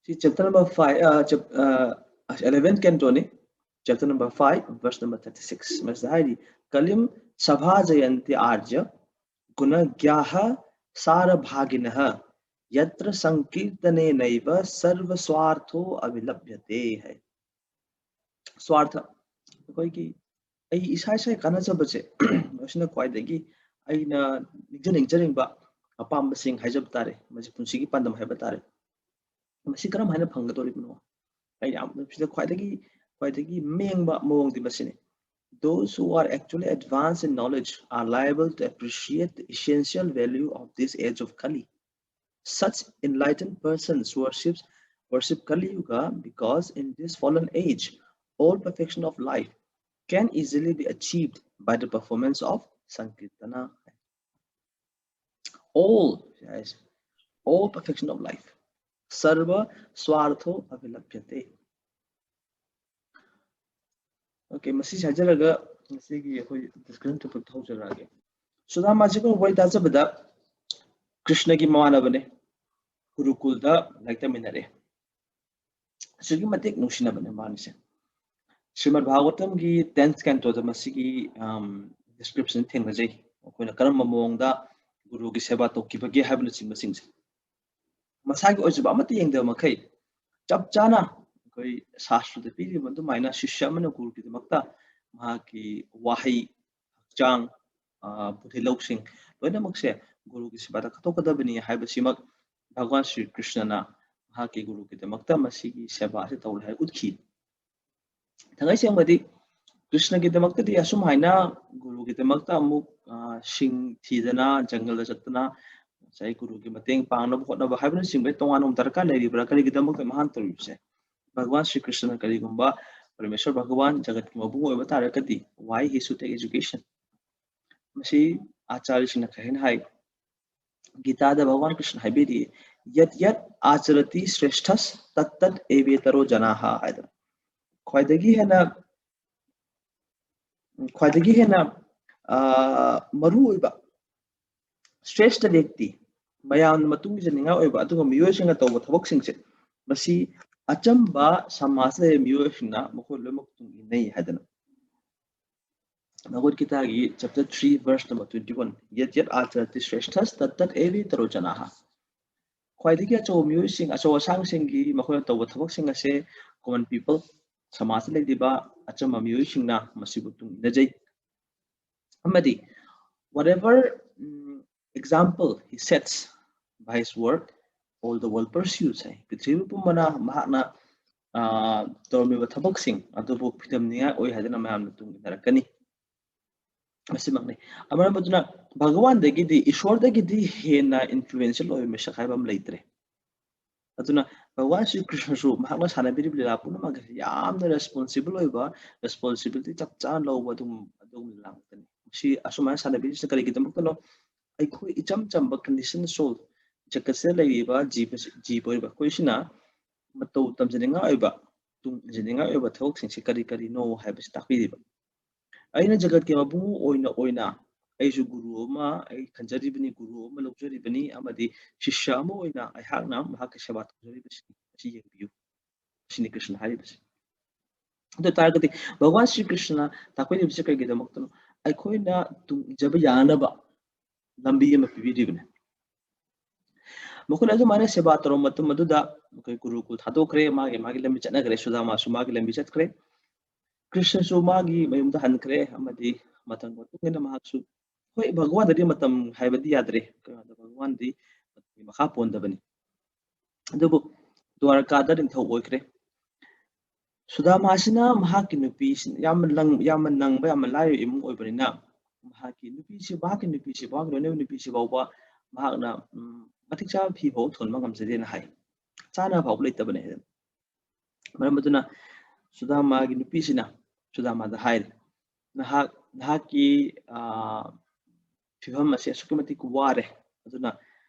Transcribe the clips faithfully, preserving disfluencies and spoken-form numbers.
ꯁꯤ chapter number five, uh, chap, uh, eleventh canto ꯅꯤ, chapter number five, verse number thirty six꯫ ꯃꯁꯤꯗ ꯍꯥꯏꯔꯤ, "Kalim sabhajayanti arya gunagyaha sarabhaginaha yatra sankirtanenaiva sarva swartho abhilabhyate" ꯍꯥꯏ꯫ ꯁ꯭ꯋꯥꯔꯊ, ꯑꯩꯈꯣꯏꯒꯤ ꯑꯩ ꯏꯁꯥ ꯏꯁꯥꯒꯤ ꯀꯥꯟꯅꯖꯕꯁꯦ ꯃꯁꯤꯅ ꯈ꯭ꯋꯥꯏꯗꯒꯤ ꯑꯩꯅ ꯅꯤꯡꯖ ꯅꯤꯡꯖꯅꯤꯡꯕ ꯑꯄꯥꯝꯕꯁꯤꯡ ꯍꯥꯏꯖꯕ ꯇꯥꯔꯦ, ꯃꯁꯤ ꯄꯨꯟꯁꯤꯒꯤ ꯄꯥꯟꯗꯝ ꯍꯥꯏꯕ ꯇꯥꯔꯦ꯫ ꯃꯁꯤ ꯀꯔꯝ ꯍꯥꯏꯅ ꯐꯪꯒꯗꯧꯔꯤꯕꯅꯣ? ꯑꯩ ꯌꯥꯝ ꯁꯤꯗ ꯈ꯭ꯋꯥꯏꯗꯒꯤ ꯈ꯭ꯋꯥꯏꯗꯒꯤ ꯃꯦꯡꯕ ꯃꯑꯣꯡꯗꯤ ꯃꯁꯤꯅꯤ꯫ Those who are actually advanced in knowledge are liable to appreciate the essential value of this age of Kali. Such enlightened persons worships worship Kali Yuga because in this fallen age, all perfection of life can easily be achieved by the performance of Sankirtana. All, guys, all perfection of life. Sarva swartho abhilabhyate. Okay, ꯃꯁꯤ ꯍꯥꯏꯖꯔꯒ ꯉꯁꯤꯒꯤ ꯑꯩꯈꯣꯏ discussion topic ꯍꯧꯖꯔꯛꯑꯒꯦ꯫ ꯁꯨꯗꯥꯃꯥꯁꯤ ꯑꯩꯈꯣꯏ ꯋꯥꯔꯤ ꯇꯥꯖꯕꯗ ꯀ꯭ꯔꯤꯁꯅꯒꯤ ꯃꯃꯥꯟꯅꯕꯅꯦ, ꯒꯨꯔꯨꯀꯨꯜꯗ ꯂꯥꯏꯔꯤꯛ ꯇꯝꯃꯤꯟꯅꯔꯦ꯫ ꯑꯁꯨꯛꯀꯤ ꯃꯇꯤꯛ ꯅꯨꯡꯁꯤꯅꯕꯅꯦ ꯃꯥꯅꯤꯁꯦ꯫ ꯁ꯭ꯔꯤꯃꯗ ꯚꯥꯒꯋꯇꯝꯒꯤ tenth canto ꯗ ꯃꯁꯤꯒꯤ description ꯊꯦꯡꯅꯖꯩ꯫ ꯑꯩꯈꯣꯏꯅ ꯀꯔꯝꯕ ꯃꯑꯣꯡꯗ ꯒꯨꯔꯨꯒꯤ ꯁꯦꯕꯥ ꯇꯧꯈꯤꯕꯒꯦ ꯍꯥꯏꯕꯅꯆꯤꯡꯕꯁꯤꯡꯁꯦ꯫ ꯃꯁꯥꯒꯤ ꯑꯣꯏꯖꯕ ꯑꯃꯠꯇ ꯌꯦꯡꯗꯕ ꯃꯈꯩ ꯆꯞ ꯆꯥꯅ ꯑꯩꯈꯣꯏ ꯁꯥꯁꯇ꯭ꯔꯗ ꯄꯤꯔꯤꯕ ꯑꯗꯨꯃꯥꯏꯅ ꯁꯤꯁ꯭ꯌ ꯑꯃꯅ ꯒꯨꯔꯨꯒꯤꯗꯃꯛꯇ ꯃꯍꯥꯛꯀꯤ ꯋꯥꯍꯩ, ꯍꯛꯆꯥꯡ, ꯕꯨꯙꯤ ꯂꯧꯁꯤꯡ ꯂꯣꯏꯅꯃꯛꯁꯦ ꯒꯨꯔꯨꯒꯤ ꯁꯦꯕꯥꯗ ꯀꯠꯊꯣꯛꯀꯗꯕꯅꯤ ꯍꯥꯏꯕꯁꯤꯃꯛ ꯚꯒꯋꯥꯟ ꯁ꯭ꯔꯤ ꯀ꯭ꯔꯤꯁꯅꯅ ꯃꯍꯥꯛꯀꯤ ꯒꯨꯔꯨꯒꯤꯗꯃꯛꯇ ꯃꯁꯤꯒꯤ ꯁꯦꯕꯥ ꯑꯁꯤ ꯇꯧꯔꯦ ꯍꯥꯏ ꯎꯠꯈꯤ꯫ ꯊꯥꯡꯉꯩ ꯁꯦꯡꯕꯗꯤ ꯀ꯭ꯔꯤꯁꯅꯒꯤꯗꯃꯛꯇꯗꯤ ꯑꯁꯨꯝ ꯍꯥꯏꯅ ꯒꯨꯔꯨꯒꯤꯗꯃꯛꯇ ꯑꯃꯨꯛ ꯁꯤꯡ ꯊꯤꯗꯅ ꯖꯪꯒꯜꯗ ꯆꯠꯇꯅ ꯉꯁꯥꯏ ꯒꯨꯔꯨꯒꯤ ꯃꯇꯦꯡ ꯄꯥꯡꯅꯕ ꯍꯣꯠꯅꯕ ꯍꯥꯏꯕꯅꯆꯤꯡꯕ ꯇꯣꯉꯥꯟꯅ ꯑꯃꯨꯛ ꯗꯔꯀꯥꯔ ꯂꯩꯔꯤꯕ꯭ꯔꯥ? ꯀꯔꯤꯒꯤꯗꯃꯛꯇ ꯃꯍꯥꯛꯅ ꯇꯧꯔꯤꯕꯁꯦ? ꯚꯒꯋꯥꯟ ꯁ꯭ꯔꯤ ꯀ꯭ꯔꯤꯁꯅꯅ ꯀꯔꯤꯒꯨꯝꯕ ꯄꯔꯃꯦꯁ꯭ꯋꯔ ꯚꯒꯋꯥꯟ ꯖꯒꯠꯀꯤ ꯃꯕꯨꯡ ꯑꯣꯏꯕ ꯇꯥꯔꯒꯗꯤ why he should take education? ꯃꯁꯤ ꯑꯆꯥꯔꯌꯁꯤꯡꯅ ꯀꯔꯤ ꯍꯥꯏꯅ ꯍꯥꯏ? ꯒꯤꯇꯥꯗ ꯚꯒꯋꯥꯟ ꯀ꯭ꯔꯤꯁꯅ ꯍꯥꯏꯕꯤꯔꯤ, "ꯌꯠ ꯌꯠ ꯑꯥꯆꯔꯇꯤ ꯁ꯭ꯔꯦꯁꯊꯁ ꯇꯠ ꯇꯠ ꯑꯦꯕꯦꯇꯔꯣ ꯖꯅꯥꯍ" ꯍꯥꯏꯗꯅ꯫ ꯈ꯭ꯋꯥꯏꯗꯒꯤ ꯍꯦꯟꯅ ꯈ꯭ꯋꯥꯏꯗꯒꯤ ꯍꯦꯟꯅ ꯃꯔꯨ ꯑꯣꯏꯕ ꯁ꯭ꯔꯦꯁꯊ ꯕ꯭ꯌꯛꯇꯤ, ꯃꯌꯥꯝꯅ ꯃꯇꯨꯡ ꯏꯖꯅꯤꯡꯉꯥꯏ ꯑꯣꯏꯕ ꯑꯗꯨꯒꯨꯝꯕ ꯃꯤꯑꯣꯏꯁꯤꯡꯅ ꯇꯧꯕ ꯊꯕꯛꯁꯤꯡꯁꯦ ꯃꯁꯤ ꯑꯆꯝꯕ ꯁꯃꯥꯖ ꯂꯩꯕ ꯃꯤꯑꯣꯏꯁꯤꯡꯅ ꯃꯈꯣꯏ ꯂꯣꯏꯅꯃꯛ ꯃꯇꯨꯡ ꯏꯟꯅꯩ ꯍꯥꯏꯗꯅ꯫ Bhagavad ꯒꯤꯇꯥꯒꯤ chapter three verse number twenty one, "ꯌꯠ ꯌꯠ ꯑꯥꯆꯔꯇꯤ ꯁ꯭ꯔꯦꯁꯊꯥ ꯇꯠ ꯇꯠ ꯑꯦ ꯚꯤ ꯇꯔꯣ ꯖꯅꯥꯍ"꯫ ꯈ꯭ꯋꯥꯏꯗꯒꯤ ꯑꯆꯧꯕ ꯃꯤꯑꯣꯏꯁꯤꯡ, ꯑꯆꯧ ꯑꯁꯥꯡꯁꯤꯡꯒꯤ ꯃꯈꯣꯏꯅ ꯇꯧꯕ ꯊꯕꯛꯁꯤꯡ ꯑꯁꯦ common people, ꯁꯃꯥꯖꯇ ꯂꯩꯔꯤꯕ ꯑꯆꯝꯕ ꯃꯤꯑꯣꯏꯁꯤꯡꯅ ꯃꯁꯤꯕꯨ ꯇꯨꯡ ꯏꯟꯅꯖꯩ꯫ ꯑꯃꯗꯤ whatever, um, example he sets by his word, all the world pursues ꯍꯥꯏ꯫ ꯄ꯭ꯔꯤꯊꯤꯕꯤ ꯄꯨꯝꯕꯅ ꯃꯍꯥꯛꯅ, ꯑꯥ, ꯇꯧꯔꯝꯃꯤꯕ ꯊꯕꯛꯁꯤꯡ ꯑꯗꯨꯕꯨ ꯐꯤꯗꯝꯅꯤꯡꯉꯥꯏ ꯑꯣꯏ ꯍꯥꯏꯗꯨꯅ ꯃꯌꯥꯝꯅ ꯇꯨꯡ ꯏꯟꯅꯔꯛꯀꯅꯤ꯫ ꯃꯁꯤꯃꯛꯅꯤ꯫ ꯃꯔꯝ ꯑꯗꯨꯅ ꯚꯒꯋꯥꯟꯗꯒꯤꯗꯤ, ꯏꯁꯣꯔꯗꯒꯤꯗꯤ ꯍꯦꯟꯅ influential ꯑꯣꯏꯕ ꯃꯤꯁꯛ ꯍꯥꯏꯕ ꯑꯃ ꯂꯩꯇ꯭ꯔꯦ꯫ ꯑꯗꯨꯅ ꯚꯒꯋꯥꯟ ꯁ꯭ꯔꯤ ꯀ꯭ꯔꯤꯁꯅꯁꯨ ꯃꯍꯥꯛꯅ ꯁꯥꯟꯅꯕꯤꯔꯤꯕ ꯂꯤꯂꯥ ꯄꯨꯝꯅꯃꯛ ꯑꯁꯤ ꯌꯥꯝꯅ responsible ꯑꯣꯏꯕ, responsibility ꯆꯞ ꯆꯥꯅ ꯂꯧꯕ ꯑꯗꯨꯒꯨꯝ-, ꯑꯗꯨꯒꯨꯝꯕ ꯂꯤꯂꯥ ꯉꯥꯛꯇꯅꯤ꯫ ꯃꯁꯤ ꯑꯁꯨꯃꯥꯏꯅ ꯁꯥꯟꯅꯕꯤꯔꯤꯁꯤ ꯀꯔꯤꯒꯤꯗꯃꯛꯇꯅꯣ? ꯑꯩꯈꯣꯏ ꯏꯆꯝ ꯆꯝꯕ conditioned soul, ꯖꯒꯠꯁꯤꯗ ꯂꯩꯔꯤꯕ ꯖꯤꯕ, ꯖꯤꯕ ꯑꯣꯏꯔꯤꯕ ꯑꯩꯈꯣꯏꯁꯤꯅ ꯃꯇꯧ ꯇꯝꯖꯅꯤꯡꯉꯥꯏ ꯑꯣꯏꯕ, ꯇꯨꯡ ꯏꯟꯖꯅꯤꯡꯉꯥꯏ ꯑꯣꯏꯕ ꯊꯕꯛꯁꯤꯡꯁꯤ ꯀꯔꯤ ꯀꯔꯤꯅꯣ ꯍꯥꯏꯕꯁꯤ ꯇꯥꯛꯄꯤꯔꯤꯕ꯫ ꯑꯩꯅ ꯖꯒꯠꯀꯤ ꯃꯄꯨ ꯑꯣꯏꯅ, ꯑꯣꯏꯅ ꯑꯩꯁꯨ ꯒꯨꯔꯨ ꯑꯃ ꯑꯩ ꯈꯟꯖꯔꯤꯕꯅꯤ, ꯒꯨꯔꯨ ꯑꯃ ꯂꯧꯖꯔꯤꯕꯅꯤ, ꯑꯃꯗꯤ ꯁꯤꯁ꯭ꯌ ꯑꯃ ꯑꯣꯏꯅ ꯑꯩꯍꯥꯛꯅ ꯃꯍꯥꯛꯀꯤ ꯁꯦꯕꯥ ꯇꯧꯖꯔꯤꯕꯁꯤꯅꯤ꯫ ꯃꯁꯤ ꯌꯦꯡꯕꯤꯌꯨ꯫ ꯁꯤꯅꯤ ꯀ꯭ꯔꯤꯁꯅ ꯍꯥꯏꯔꯤꯕꯁꯤ꯫ ꯑꯗꯨ ꯑꯣꯏ ꯇꯥꯔꯒꯗꯤ ꯚꯒꯋꯥꯟ ꯁ꯭ꯔꯤ ꯀ꯭ꯔꯤꯁꯅꯅ ꯇꯥꯛꯄꯤꯔꯤꯕꯁꯤ ꯀꯔꯤꯒꯤꯗꯃꯛꯇꯅꯣ? ꯑꯩꯈꯣꯏꯅ ꯇꯨꯡ ꯏꯟꯖꯕ ꯌꯥꯅꯕ ꯂꯝꯕꯤ ꯑꯃ ꯄꯤꯕꯤꯔꯤꯕꯅꯤ꯫ ꯃꯈꯣꯏꯅ ꯑꯗꯨꯃꯥꯏꯅ ꯁꯦꯕꯥ ꯇꯧꯔꯕ ꯃꯇꯝ ꯑꯗꯨꯗ ꯃꯈꯣꯏ ꯒꯨꯔꯨꯀꯨꯜ ꯊꯥꯗꯣꯛꯈ꯭ꯔꯦ, ꯃꯥꯒꯤ, ꯃꯥꯒꯤ ꯂꯝꯕꯤ ꯆꯠꯅꯈ꯭ꯔꯦ, ꯁꯨꯗꯥꯃꯥꯁꯨ ꯃꯥꯒꯤ ꯂꯝꯕꯤ ꯆꯠꯈ꯭ꯔꯦ, ꯀ꯭ꯔꯤꯁꯅꯁꯨ ꯃꯥꯒꯤ ꯃꯌꯨꯝꯗ ꯍꯟꯈ꯭ꯔꯦ, ꯑꯃꯗꯤ ꯃꯇꯝꯒꯤ ꯃꯇꯨꯡ ꯏꯟꯅ ꯃꯍꯥꯛꯁꯨ, ꯍꯣꯏ, ꯚꯒꯋꯥꯟꯗꯗꯤ ꯃꯇꯝ ꯍꯥꯏꯕꯗꯤ ꯌꯥꯗ꯭ꯔꯦ, ꯀꯩꯅꯣꯗ ꯚꯒꯋꯥꯟꯗꯤ ꯃꯇꯝꯒꯤ ꯃꯈꯥ ꯄꯣꯟꯗꯕꯅꯤ꯫ ꯑꯗꯨꯕꯨ ꯗ꯭ꯋꯥꯔꯀꯥꯗ ꯅꯤꯡꯊꯧ ꯑꯣꯏꯈ꯭ꯔꯦ꯫ ꯁꯨꯗꯥꯃꯥꯁꯤꯅ ꯃꯍꯥꯛꯀꯤ ꯅꯨꯄꯤꯁꯤ ꯌꯥꯝꯅ ꯂꯪ-, ꯌꯥꯝꯅ ꯅꯪꯕ, ꯌꯥꯝꯅ ꯂꯥꯏꯔꯕ ꯏꯃꯨꯡ ꯑꯣꯏꯕꯅꯤꯅ, ꯃꯍꯥꯛꯀꯤ ꯅꯨꯄꯤꯁꯤ, ꯃꯍꯥꯛꯀꯤ ꯅꯨꯄꯤꯁꯤ, ꯃꯍꯥꯛꯀꯤ ꯂꯣꯏꯅꯕ ꯅꯨꯄꯤꯁꯤ ꯐꯥꯎꯕ ꯃꯍꯥꯛꯅ, ꯎꯝ, ꯃꯇꯤꯛ ꯆꯥꯕ ꯐꯤ ꯐꯥꯎꯕ ꯊꯣꯟꯕ ꯉꯝꯖꯗꯦꯅ ꯍꯥꯏ꯫ ꯆꯥꯅꯕ ꯐꯥꯎꯕ ꯂꯩꯇꯕꯅꯦ ꯍꯥꯏꯗꯅ꯫ ꯃꯔꯝ ꯑꯗꯨꯅ ꯁꯨꯗꯥꯃꯥꯒꯤ ꯅꯨꯄꯤꯁꯤꯅ ꯁꯨꯗꯥꯃꯥꯗ ꯍꯥꯏꯔꯤ, "ꯅꯍꯥꯛ, ꯅꯍꯥꯛꯀꯤ, ꯑꯥ, ꯐꯤꯕꯝ ꯑꯁꯤ ꯑꯁꯨꯛꯀꯤ ꯃꯇꯤꯛ ꯋꯥꯔꯦ꯫ ꯑꯗꯨꯅ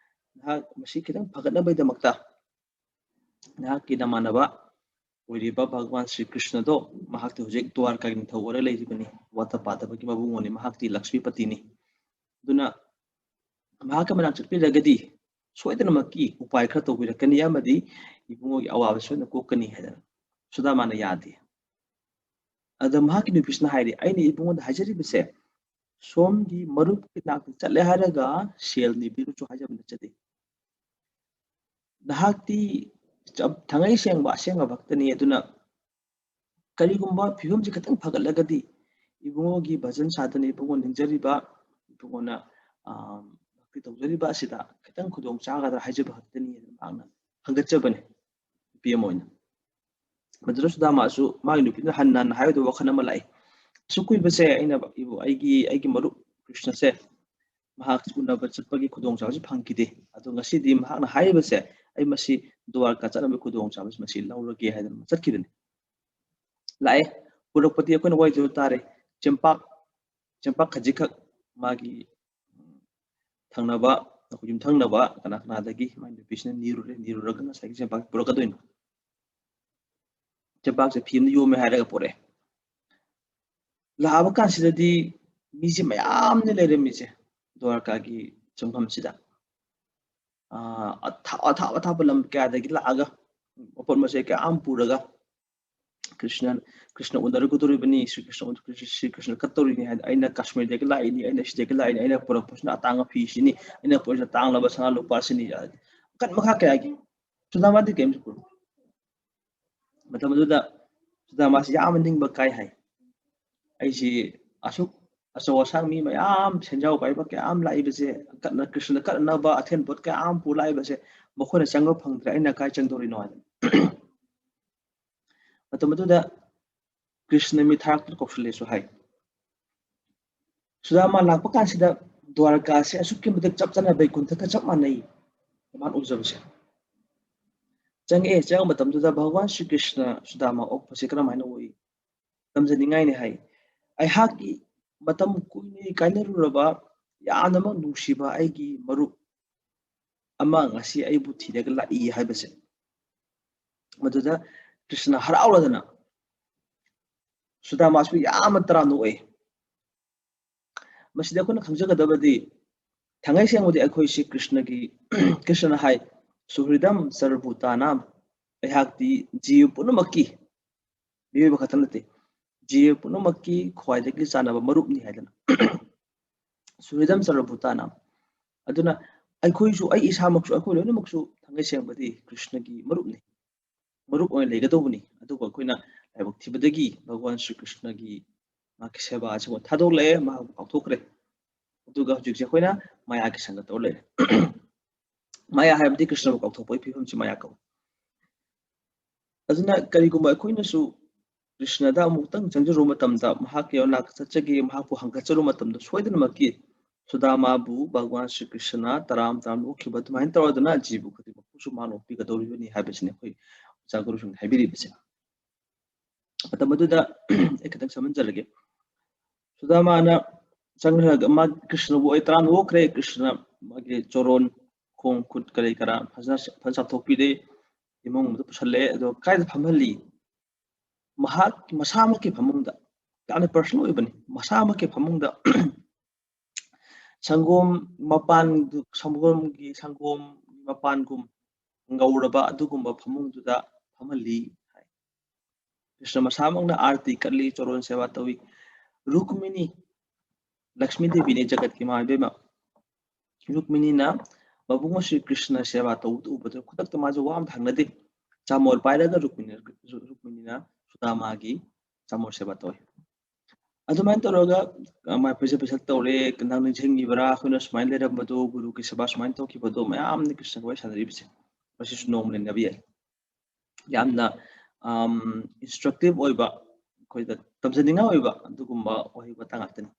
ꯅꯍꯥꯛ ꯃꯁꯤ ꯈꯤꯇꯪ ꯐꯒꯠꯅꯕꯒꯤꯗꯃꯛꯇ ꯅꯍꯥꯛꯀꯤ ꯅꯃꯥꯟꯅꯕ ꯑꯣꯏꯔꯤꯕ ꯚꯒꯋꯥꯟ ꯁ꯭ꯔꯤ ꯀ꯭ꯔꯤꯁꯅꯗꯣ, ꯃꯍꯥꯛꯇꯤ ꯍꯧꯖꯤꯛ ꯗ꯭ꯋꯥꯔꯀꯥꯒꯤ ꯅꯤꯡꯊꯧ ꯑꯣꯏꯔ ꯂꯩꯔꯤꯕꯅꯤ꯫ ꯋꯥꯠꯇ ꯄꯥꯗꯕꯒꯤ ꯃꯕꯨꯡꯉꯣꯅꯤ, ꯃꯍꯥꯛꯇꯤ ꯂꯛꯁꯃꯤꯄꯇꯤꯅꯤ꯫ ꯑꯗꯨꯅ ꯃꯍꯥꯛꯀꯤ ꯃꯅꯥꯛ ꯆꯠꯄꯤꯔꯒꯗꯤ ꯁꯣꯏꯗꯅꯃꯛꯀꯤ ꯎꯄꯥꯏ ꯈꯔ ꯇꯧꯕꯤꯔꯛꯀꯅꯤ, ꯑꯃꯗꯤ ꯏꯕꯨꯡꯉꯣꯒꯤ ꯑꯋꯥꯕ ꯁꯣꯏꯗꯅ ꯀꯣꯛꯀꯅꯤ ꯍꯥꯏꯗꯅ꯫ ꯁꯨꯗꯥꯃꯥꯅ ꯌꯥꯗꯦ꯫ ꯑꯗ ꯃꯍꯥꯛꯀꯤ ꯅꯨꯄꯤꯁꯤꯅ ꯍꯥꯏꯔꯤ, "ꯑꯩꯅ ꯏꯕꯨꯡꯉꯣꯗ ꯍꯥꯏꯖꯔꯤꯕꯁꯦ, ꯁꯣꯝꯒꯤ ꯃꯔꯨꯞꯀꯤ ꯅꯥꯛꯇ ꯆꯠꯂꯦ ꯍꯥꯏꯔꯒ ꯁꯦꯜ ꯅꯤꯕꯤꯔꯨꯆꯣ ꯍꯥꯏꯖꯕ ꯅꯠꯆꯗꯦ꯫ ꯅꯍꯥꯛꯇꯤ ꯆꯞ-, ꯊꯥꯡꯉꯩ ꯁꯦꯡꯕ ꯑꯁꯦꯡꯕ ꯚꯛꯇꯅꯤ, ꯑꯗꯨꯅ ꯀꯔꯤꯒꯨꯝꯕ ꯐꯤꯕꯝꯁꯤ ꯈꯤꯇꯪ ꯐꯒꯠꯂꯒꯗꯤ ꯏꯕꯨꯡꯉꯣꯒꯤ ꯚꯖꯟ ꯁꯥꯗꯅ ꯏꯕꯨꯡꯉꯣ ꯅꯤꯡꯖꯔꯤꯕ, ꯏꯕꯨꯡꯉꯣꯅ, ꯑ, ꯚꯛꯇꯤ ꯇꯧꯖꯔꯤꯕ ꯑꯁꯤꯗ ꯈꯤꯇꯪ ꯈꯨꯗꯣꯡ ꯆꯥꯒꯗ꯭ꯔꯥ ꯍꯥꯏꯖꯕ ꯈꯛꯇꯅꯤ" ꯍꯥꯏꯅ ꯃꯍꯥꯛꯅ ꯍꯪꯒꯠꯆꯕꯅꯤ, ꯅꯨꯄꯤ ꯑꯃ ꯑꯣꯏꯅ꯫ ꯃꯗꯨꯗ ꯁꯨꯗꯥꯃꯥꯁꯨ ꯃꯥꯒꯤ ꯅꯨꯄꯤꯗꯨꯅ ꯍꯟꯅ ꯍꯟꯅ ꯍꯥꯏꯕꯗ ꯋꯥꯈꯜ ꯑꯃ ꯂꯥꯛꯏ꯫ "ꯑꯁꯨꯛ ꯀꯨꯏꯕꯁꯦ ꯑꯩꯅ ꯏꯕꯨ-, ꯑꯩꯒꯤ, ꯑꯩꯒꯤ ꯃꯔꯨꯞ ꯀ꯭ꯔꯤꯁꯅꯁꯦ ꯃꯍꯥꯛ ꯎꯅꯕ ꯆꯠꯄꯒꯤ ꯈꯨꯗꯣꯡꯆꯥꯕꯁꯤ ꯐꯪꯈꯤꯗꯦ꯫ ꯑꯗꯣ ꯉꯁꯤꯗꯤ ꯃꯍꯥꯛꯅ ꯍꯥꯏꯔꯤꯕꯁꯦ, ꯑꯩ ꯃꯁꯤ ꯗ꯭ꯋꯥꯔꯀꯥ ꯆꯠꯅꯕꯒꯤ ꯈꯨꯗꯣꯡꯆꯥꯕꯁꯤ ꯃꯁꯤ ꯂꯧꯔꯒꯦ" ꯍꯥꯏꯗꯅ ꯆꯠꯈꯤꯕꯅꯤ꯫ ꯂꯥꯛꯑꯦ, ꯄꯨꯔꯛꯄꯗꯤ ꯑꯩꯈꯣꯏꯅ ꯋꯥꯏꯖꯕ ꯇꯥꯔꯦ꯫ ꯆꯦꯡꯄꯥꯛ, ꯆꯦꯡꯄꯥꯛ ꯈꯖꯤꯛꯈꯛ ꯃꯥꯒꯤ ꯊꯪꯅꯕ, ꯑꯩꯈꯣꯏ ꯌꯨꯝꯊꯪꯅꯕ ꯀꯅꯥ ꯀꯅꯥꯗꯒꯤ ꯃꯥꯏ ꯅꯨꯄꯤꯁꯤꯅ ꯅꯤꯔꯨꯔꯦ, ꯅꯤꯔꯨꯔꯒ ꯉꯁꯥꯏꯒꯤ ꯆꯦꯡꯄꯥꯛ ꯄꯨꯔꯛꯀꯗꯣꯏꯅꯤ꯫ ꯆꯦꯡꯄꯥꯛꯁꯦ ꯐꯤ ꯑꯃꯗ ꯌꯣꯝꯃꯦ ꯍꯥꯏꯔꯒ ꯄꯨꯔꯛꯑꯦ꯫ ꯂꯥꯛꯑꯕ ꯀꯥꯟꯁꯤꯗꯗꯤ ꯃꯤꯁꯦ ꯃꯌꯥꯝꯅ ꯂꯩꯔꯝꯃꯤꯁꯦ ꯗ꯭ꯋꯥꯔꯀꯥꯒꯤ ꯆꯪꯐꯝꯁꯤꯗ꯫ ꯑꯥ, ꯑꯊꯥ-, ꯑꯊꯥꯞ ꯑꯊꯥꯞꯄ ꯂꯝ ꯀꯌꯥꯗꯒꯤ ꯂꯥꯛꯑꯒ ꯃꯄꯣꯠ ꯃꯆꯩ ꯀꯌꯥ ꯑꯃ ꯄꯨꯔꯒ ꯀ꯭ꯔꯤꯁꯅ, ꯀ꯭ꯔꯤꯁꯅ ꯎꯅꯔꯨꯒꯗꯧꯔꯤꯕꯅꯤ, ꯁ꯭ꯔꯤ ꯀ꯭ꯔꯤꯁꯅ ꯎꯅ-, ꯁ꯭ꯔꯤ, ꯁ꯭ꯔꯤ ꯀ꯭ꯔꯤꯁꯅ ꯀꯠꯇꯧꯔꯤꯅꯤ ꯍꯥꯏꯗꯤ, "ꯑꯩꯅ ꯀꯥꯁꯃꯤꯔꯗꯒꯤ ꯂꯥꯛꯏꯅꯤ, ꯑꯩꯅ ꯁꯤꯗꯒꯤ ꯂꯥꯛꯏꯅꯤ, ꯑꯩꯅ ꯄꯨꯔꯛꯄꯁꯤꯅ ꯑꯇꯥꯡꯕ ꯐꯤꯁꯤꯅꯤ, ꯑꯩꯅ ꯄꯨꯔꯛꯏꯁꯤꯅ ꯇꯥꯡꯂꯕ ꯁꯅꯥ ꯂꯨꯄꯥꯁꯤꯅꯤ", ꯃꯈꯟ ꯃꯈꯥ ꯀꯌꯥꯒꯤ꯫ ꯁꯨꯗꯥꯃꯥꯗꯤ ꯀꯔꯤꯝꯁꯨ ꯄꯨꯔꯛꯇꯦ꯫ ꯃꯇꯝ ꯑꯗꯨꯗ ꯁꯨꯗꯥꯃꯥꯁꯤ ꯌꯥꯝꯅ ꯅꯤꯡꯕ ꯀꯥꯏ ꯍꯥꯏ꯫ "ꯑꯩꯁꯤ ꯑꯁꯨꯛ ꯑꯆꯧ ꯑꯁꯥꯡ ꯃꯤ ꯃꯌꯥꯝ, ꯁꯦꯟꯖꯥꯎ ꯄꯥꯏꯕ ꯀꯌꯥ ꯑꯃ ꯂꯥꯛꯏꯕꯁꯦ, ꯀꯠꯅ-, ꯀ꯭ꯔꯤꯁꯅꯗ ꯀꯠꯅꯅꯕ ꯑꯊꯦꯟ ꯄꯣꯠ ꯀꯌꯥ ꯑꯃ ꯄꯨ ꯂꯥꯛꯏꯕꯁꯦ, ꯃꯈꯣꯏꯅ ꯆꯪꯕ ꯐꯪꯗ꯭ꯔꯦ, ꯑꯩꯅ ꯀꯥꯏ ꯆꯪꯗꯧꯔꯤꯅꯣ?" ꯍꯥꯏꯗꯅ꯫ ꯃꯇꯝ ꯑꯗꯨꯗ ꯀ꯭ꯔꯤꯁꯅ ꯃꯤ ꯊꯥꯔꯛꯇꯨꯅ ꯀꯧꯁꯜꯂꯦꯁꯨ ꯍꯥꯏ꯫ ꯁꯨꯗꯥꯃꯥ ꯂꯥꯛꯄ ꯀꯥꯟꯁꯤꯗ ꯗ꯭ꯋꯥꯔꯀꯥꯁꯦ ꯑꯁꯨꯛꯀꯤ ꯃꯇꯤꯛ ꯆꯞ ꯆꯥꯅ ꯕꯩꯀꯨꯟꯊꯒ ꯆꯞ ꯃꯥꯟꯅꯩ, ꯃꯥꯅ ꯎꯖꯕꯁꯦ꯫ ꯆꯪꯉꯛꯑꯦ, ꯆꯪꯉꯛꯄ ꯃꯇꯝꯗꯨꯗ ꯚꯒꯋꯥꯟ ꯁ꯭ꯔꯤ ꯀ꯭ꯔꯤꯁꯅ ꯁꯨꯗꯥꯃꯥ ꯑꯣꯛꯄꯁꯦ ꯀꯔꯝꯍꯥꯏꯅ ꯎꯏ? ꯇꯝꯖꯅꯤꯡꯉꯥꯏꯅꯤ ꯍꯥꯏ꯫ "ꯑꯩꯍꯥꯛꯀꯤ ꯃꯇꯝ ꯀꯨꯏꯅ ꯀꯥꯏꯅꯔꯨꯔꯕ, ꯌꯥꯝꯅꯃꯛ ꯅꯨꯡꯁꯤꯕ ꯑꯩꯒꯤ ꯃꯔꯨꯞ ꯑꯃ ꯉꯁꯤ ꯑꯩꯕꯨ ꯊꯤꯔꯒ ꯂꯥꯛꯏ" ꯍꯥꯏꯕꯁꯦ꯫ ꯃꯗꯨꯗ ꯀ꯭ꯔꯤꯁꯅ ꯍꯔꯥꯎꯔꯗꯅ ꯁꯨꯗꯥꯃꯥꯁꯨ ꯌꯥꯝꯅ ꯇꯔꯥꯝꯅ ꯑꯣꯛꯏ꯫ ꯃꯁꯤꯗ ꯑꯩꯈꯣꯏꯅ ꯈꯪꯖꯒꯗꯕꯗꯤ, ꯊꯥꯡꯉꯩ ꯁꯦꯡꯕꯗꯤ ꯑꯩꯈꯣꯏꯁꯤ ꯀ꯭ꯔꯤꯁꯅꯒꯤ, ꯀ꯭ꯔꯤꯁꯅꯅ ꯍꯥꯏ, "ꯁꯨꯍ꯭ꯔꯤꯗꯝ ꯁꯔꯕꯨꯇꯥꯅꯥꯝ ꯑꯩꯍꯥꯛꯇꯤ ꯖꯤꯕ ꯄꯨꯝꯅꯃꯛꯀꯤ, ꯃꯤꯑꯣꯏꯕ ꯈꯛꯇ ꯅꯠꯇꯦ, ꯖꯤꯕ ꯄꯨꯝꯅꯃꯛꯀꯤ ꯈ꯭ꯋꯥꯏꯗꯒꯤ ꯆꯥꯟꯅꯕ ꯃꯔꯨꯞꯅꯤ ꯍꯥꯏꯗꯅ꯫ ꯁꯨꯍ꯭ꯔꯤꯗꯝ ꯁꯔꯕꯚꯨꯇꯥꯅꯥꯝ꯫ ꯑꯗꯨꯅ ꯑꯩꯈꯣꯏꯁꯨ, ꯑꯩ ꯏꯁꯥꯃꯛꯁꯨ, ꯑꯩꯈꯣꯏ ꯂꯣꯏꯅꯃꯛꯁꯨ ꯊꯥꯡꯒꯩ ꯁꯦꯡꯕꯗꯤ ꯀ꯭ꯔꯤꯁꯅꯒꯤ ꯃꯔꯨꯞꯅꯤ, ꯃꯔꯨꯞ ꯑꯣꯏꯅ ꯂꯩꯒꯗꯧꯕꯅꯤ꯫ ꯑꯗꯨꯕꯨ ꯑꯩꯈꯣꯏꯅ ꯂꯥꯏꯕꯛ ꯊꯤꯕꯗꯒꯤ ꯚꯒꯋꯥꯟ ꯁ꯭ꯔꯤ ꯀ꯭ꯔꯤꯁꯅꯒꯤ ꯃꯍꯥꯛꯀꯤ ꯁꯦꯕꯥ ꯑꯁꯤꯕꯨ ꯊꯥꯗꯣꯛꯂꯛꯑꯦ, ꯃꯍꯥꯛꯄꯨ ꯀꯥꯎꯊꯣꯛꯈ꯭ꯔꯦ꯫ ꯑꯗꯨꯒ ꯍꯧꯖꯤꯛꯁꯦ ꯑꯩꯈꯣꯏꯅ ꯃꯥꯌꯥꯒꯤ ꯁꯪꯒ ꯇꯧꯔ ꯂꯩꯔꯦ꯫ ꯃꯥꯌꯥ ꯍꯥꯏꯕꯗꯤ ꯀ꯭ꯔꯤꯁꯅꯕꯨ ꯀꯥꯎꯊꯣꯛꯄꯒꯤ ꯐꯤꯕꯝꯁꯤ ꯃꯥꯌꯥ ꯀꯧꯏ꯫ ꯑꯗꯨꯅ ꯀꯔꯤꯒꯨꯝꯕ ꯑꯩꯈꯣꯏꯅꯁꯨ ꯀ꯭ꯔꯤꯁꯅꯗ ꯑꯃꯨꯛꯇꯪ ꯆꯪꯖꯔꯨꯕ ꯃꯇꯝꯗ, ꯃꯍꯥꯛꯀꯤ ꯃꯅꯥꯛꯇ ꯆꯠꯆꯒꯦ, ꯃꯍꯥꯛꯄꯨ ꯍꯪꯒꯠꯆꯔꯨꯕ ꯃꯇꯝꯗ, ꯁꯣꯏꯗꯅꯃꯛꯀꯤ ꯁꯨꯗꯥꯃꯥꯕꯨ ꯚꯒꯋꯥꯟ ꯁ꯭ꯔꯤ ꯀ꯭ꯔꯤꯁꯅ ꯇꯔꯥꯝ ꯇꯔꯥꯝꯅ ꯑꯣꯛꯈꯤꯕ ꯑꯗꯨꯃꯥꯏꯅ ꯇꯧꯔꯗꯅ ꯖꯤꯕ ꯈꯨꯗꯤꯡꯃꯛꯄꯨꯁꯨ ꯃꯥꯅ ꯑꯣꯛꯄꯤꯒꯗꯧꯔꯤꯕꯅꯤ ꯍꯥꯏꯕꯁꯤꯅꯤ ꯑꯩꯈꯣꯏ ꯑꯣꯖꯥ ꯒꯨꯔꯨꯁꯤꯡꯅ ꯍꯥꯏꯕꯤꯔꯤꯕꯁꯦ꯫ ꯃꯇꯝ ꯑꯗꯨꯗ ꯑꯩ ꯈꯤꯇꯪ ꯁꯝꯍꯟꯖꯔꯒꯦ꯫ ꯁꯨꯗꯥꯃꯥꯅ ꯆꯪꯈ꯭ꯔꯒ ꯃꯥ ꯀ꯭ꯔꯤꯁꯅꯕꯨ ꯑꯩ ꯇꯔꯥꯝꯅ ꯑꯣꯛꯈ꯭ꯔꯦ, ꯀ꯭ꯔꯤꯁꯅ ꯃꯥꯒꯤ ꯆꯣꯔꯣꯟ, ꯈꯣꯡ ꯈꯨꯠ ꯀꯔꯤ ꯀꯔꯥ ꯐꯖꯅ, ꯐꯖꯅ ꯆꯥꯝꯊꯣꯛꯄꯤꯔꯦ, ꯏꯃꯨꯡ ꯑꯃꯗ ꯄꯨꯁꯜꯂꯛꯑꯦ꯫ ꯑꯗꯣ ꯀꯥꯏꯗ ꯐꯝꯍꯜꯂꯤ? ꯃꯍꯥꯛ ꯃꯁꯥꯃꯛꯀꯤ ꯐꯃꯨꯡꯗ, ꯌꯥꯝꯅ personal ꯑꯣꯏꯕꯅꯤ, ꯃꯁꯥꯃꯛꯀꯤ ꯐꯃꯨꯡꯗ ꯁꯪꯒꯣꯝ ꯃꯄꯥꯟꯗꯨ, ꯁꯪꯒꯣꯝꯒꯤ, ꯁꯪꯒꯣꯝ ꯃꯄꯥꯟꯒꯨꯝ ꯉꯧꯔꯕ ꯑꯗꯨꯒꯨꯝꯕ ꯐꯃꯨꯡꯗꯨꯗ ꯐꯝꯍꯜꯂꯤ ꯍꯥꯏ꯫ ꯀ꯭ꯔꯤꯁꯅ ꯃꯁꯥꯃꯛꯅ ꯑꯥꯔꯇꯤ ꯀꯠꯂꯤ, ꯆꯣꯔꯣꯟ ꯁꯦꯕꯥ ꯇꯧꯏ꯫ ꯔꯨꯛꯃꯤꯅꯤ, ꯂꯛꯁꯃꯤ ꯗꯦꯕꯤꯅꯤ ꯖꯒꯠꯀꯤ ꯏꯃꯥ ꯏꯕꯦꯝꯃ꯫ ꯔꯨꯛꯃꯤꯅꯤꯅ ꯃꯕꯨꯡ ꯑꯁꯤ ꯀ꯭ꯔꯤꯁꯅ ꯁꯦꯕꯥ ꯇꯧꯕꯗꯨ ꯎꯕꯗ ꯈꯨꯗꯛꯇ ꯃꯥꯁꯨ ꯋꯥ ꯑꯃ ꯍꯪꯅꯗꯦ꯫ ꯆꯥꯃꯣꯜ ꯄꯥꯏꯔꯒ ꯔꯨꯛꯃꯤꯅꯤ, ꯔꯨꯛꯃꯤꯅꯤꯅ ꯁꯨꯗꯥꯃꯥꯒꯤ ꯆꯥꯃꯣꯜ ꯁꯦꯕꯥ ꯇꯧꯏ꯫ ꯑꯗꯨꯃꯥꯏꯅ ꯇꯧꯔꯒ, ꯑ, ꯃꯥꯏ ꯐꯖ ꯐꯖ ꯇꯧꯔꯦ, "ꯅꯪ ꯅꯤꯡꯁꯤꯡꯉꯤꯕ꯭ꯔꯥ? ꯑꯩꯈꯣꯏꯅ ꯁꯨꯃꯥꯏꯅ ꯂꯩꯔꯝꯕꯗꯣ, ꯒꯨꯔꯨꯒꯤ ꯁꯦꯕꯥ ꯁꯨꯃꯥꯏꯅ ꯇꯧꯈꯤꯕꯗꯣ", ꯃꯌꯥꯝꯅ ꯀ꯭ꯔꯤꯁꯅꯒ ꯋꯥꯔꯤ ꯁꯥꯟꯅꯔꯤꯕꯁꯦ꯫ ꯃꯁꯤꯁꯨ ꯅꯣꯡꯃ ꯅꯩꯅꯕ ꯌꯥꯏ꯫ ꯌꯥꯝꯅ, ꯑꯝ, instructive ꯑꯣꯏꯕ, ꯑꯩꯈꯣꯏꯗ ꯇꯝꯖꯅꯤꯡꯉꯥꯏ ꯑꯣꯏꯕ ꯑꯗꯨꯒꯨꯝꯕ ꯋꯥꯍꯩ ꯋꯥꯇꯥ ꯉꯥꯛꯇꯅꯤ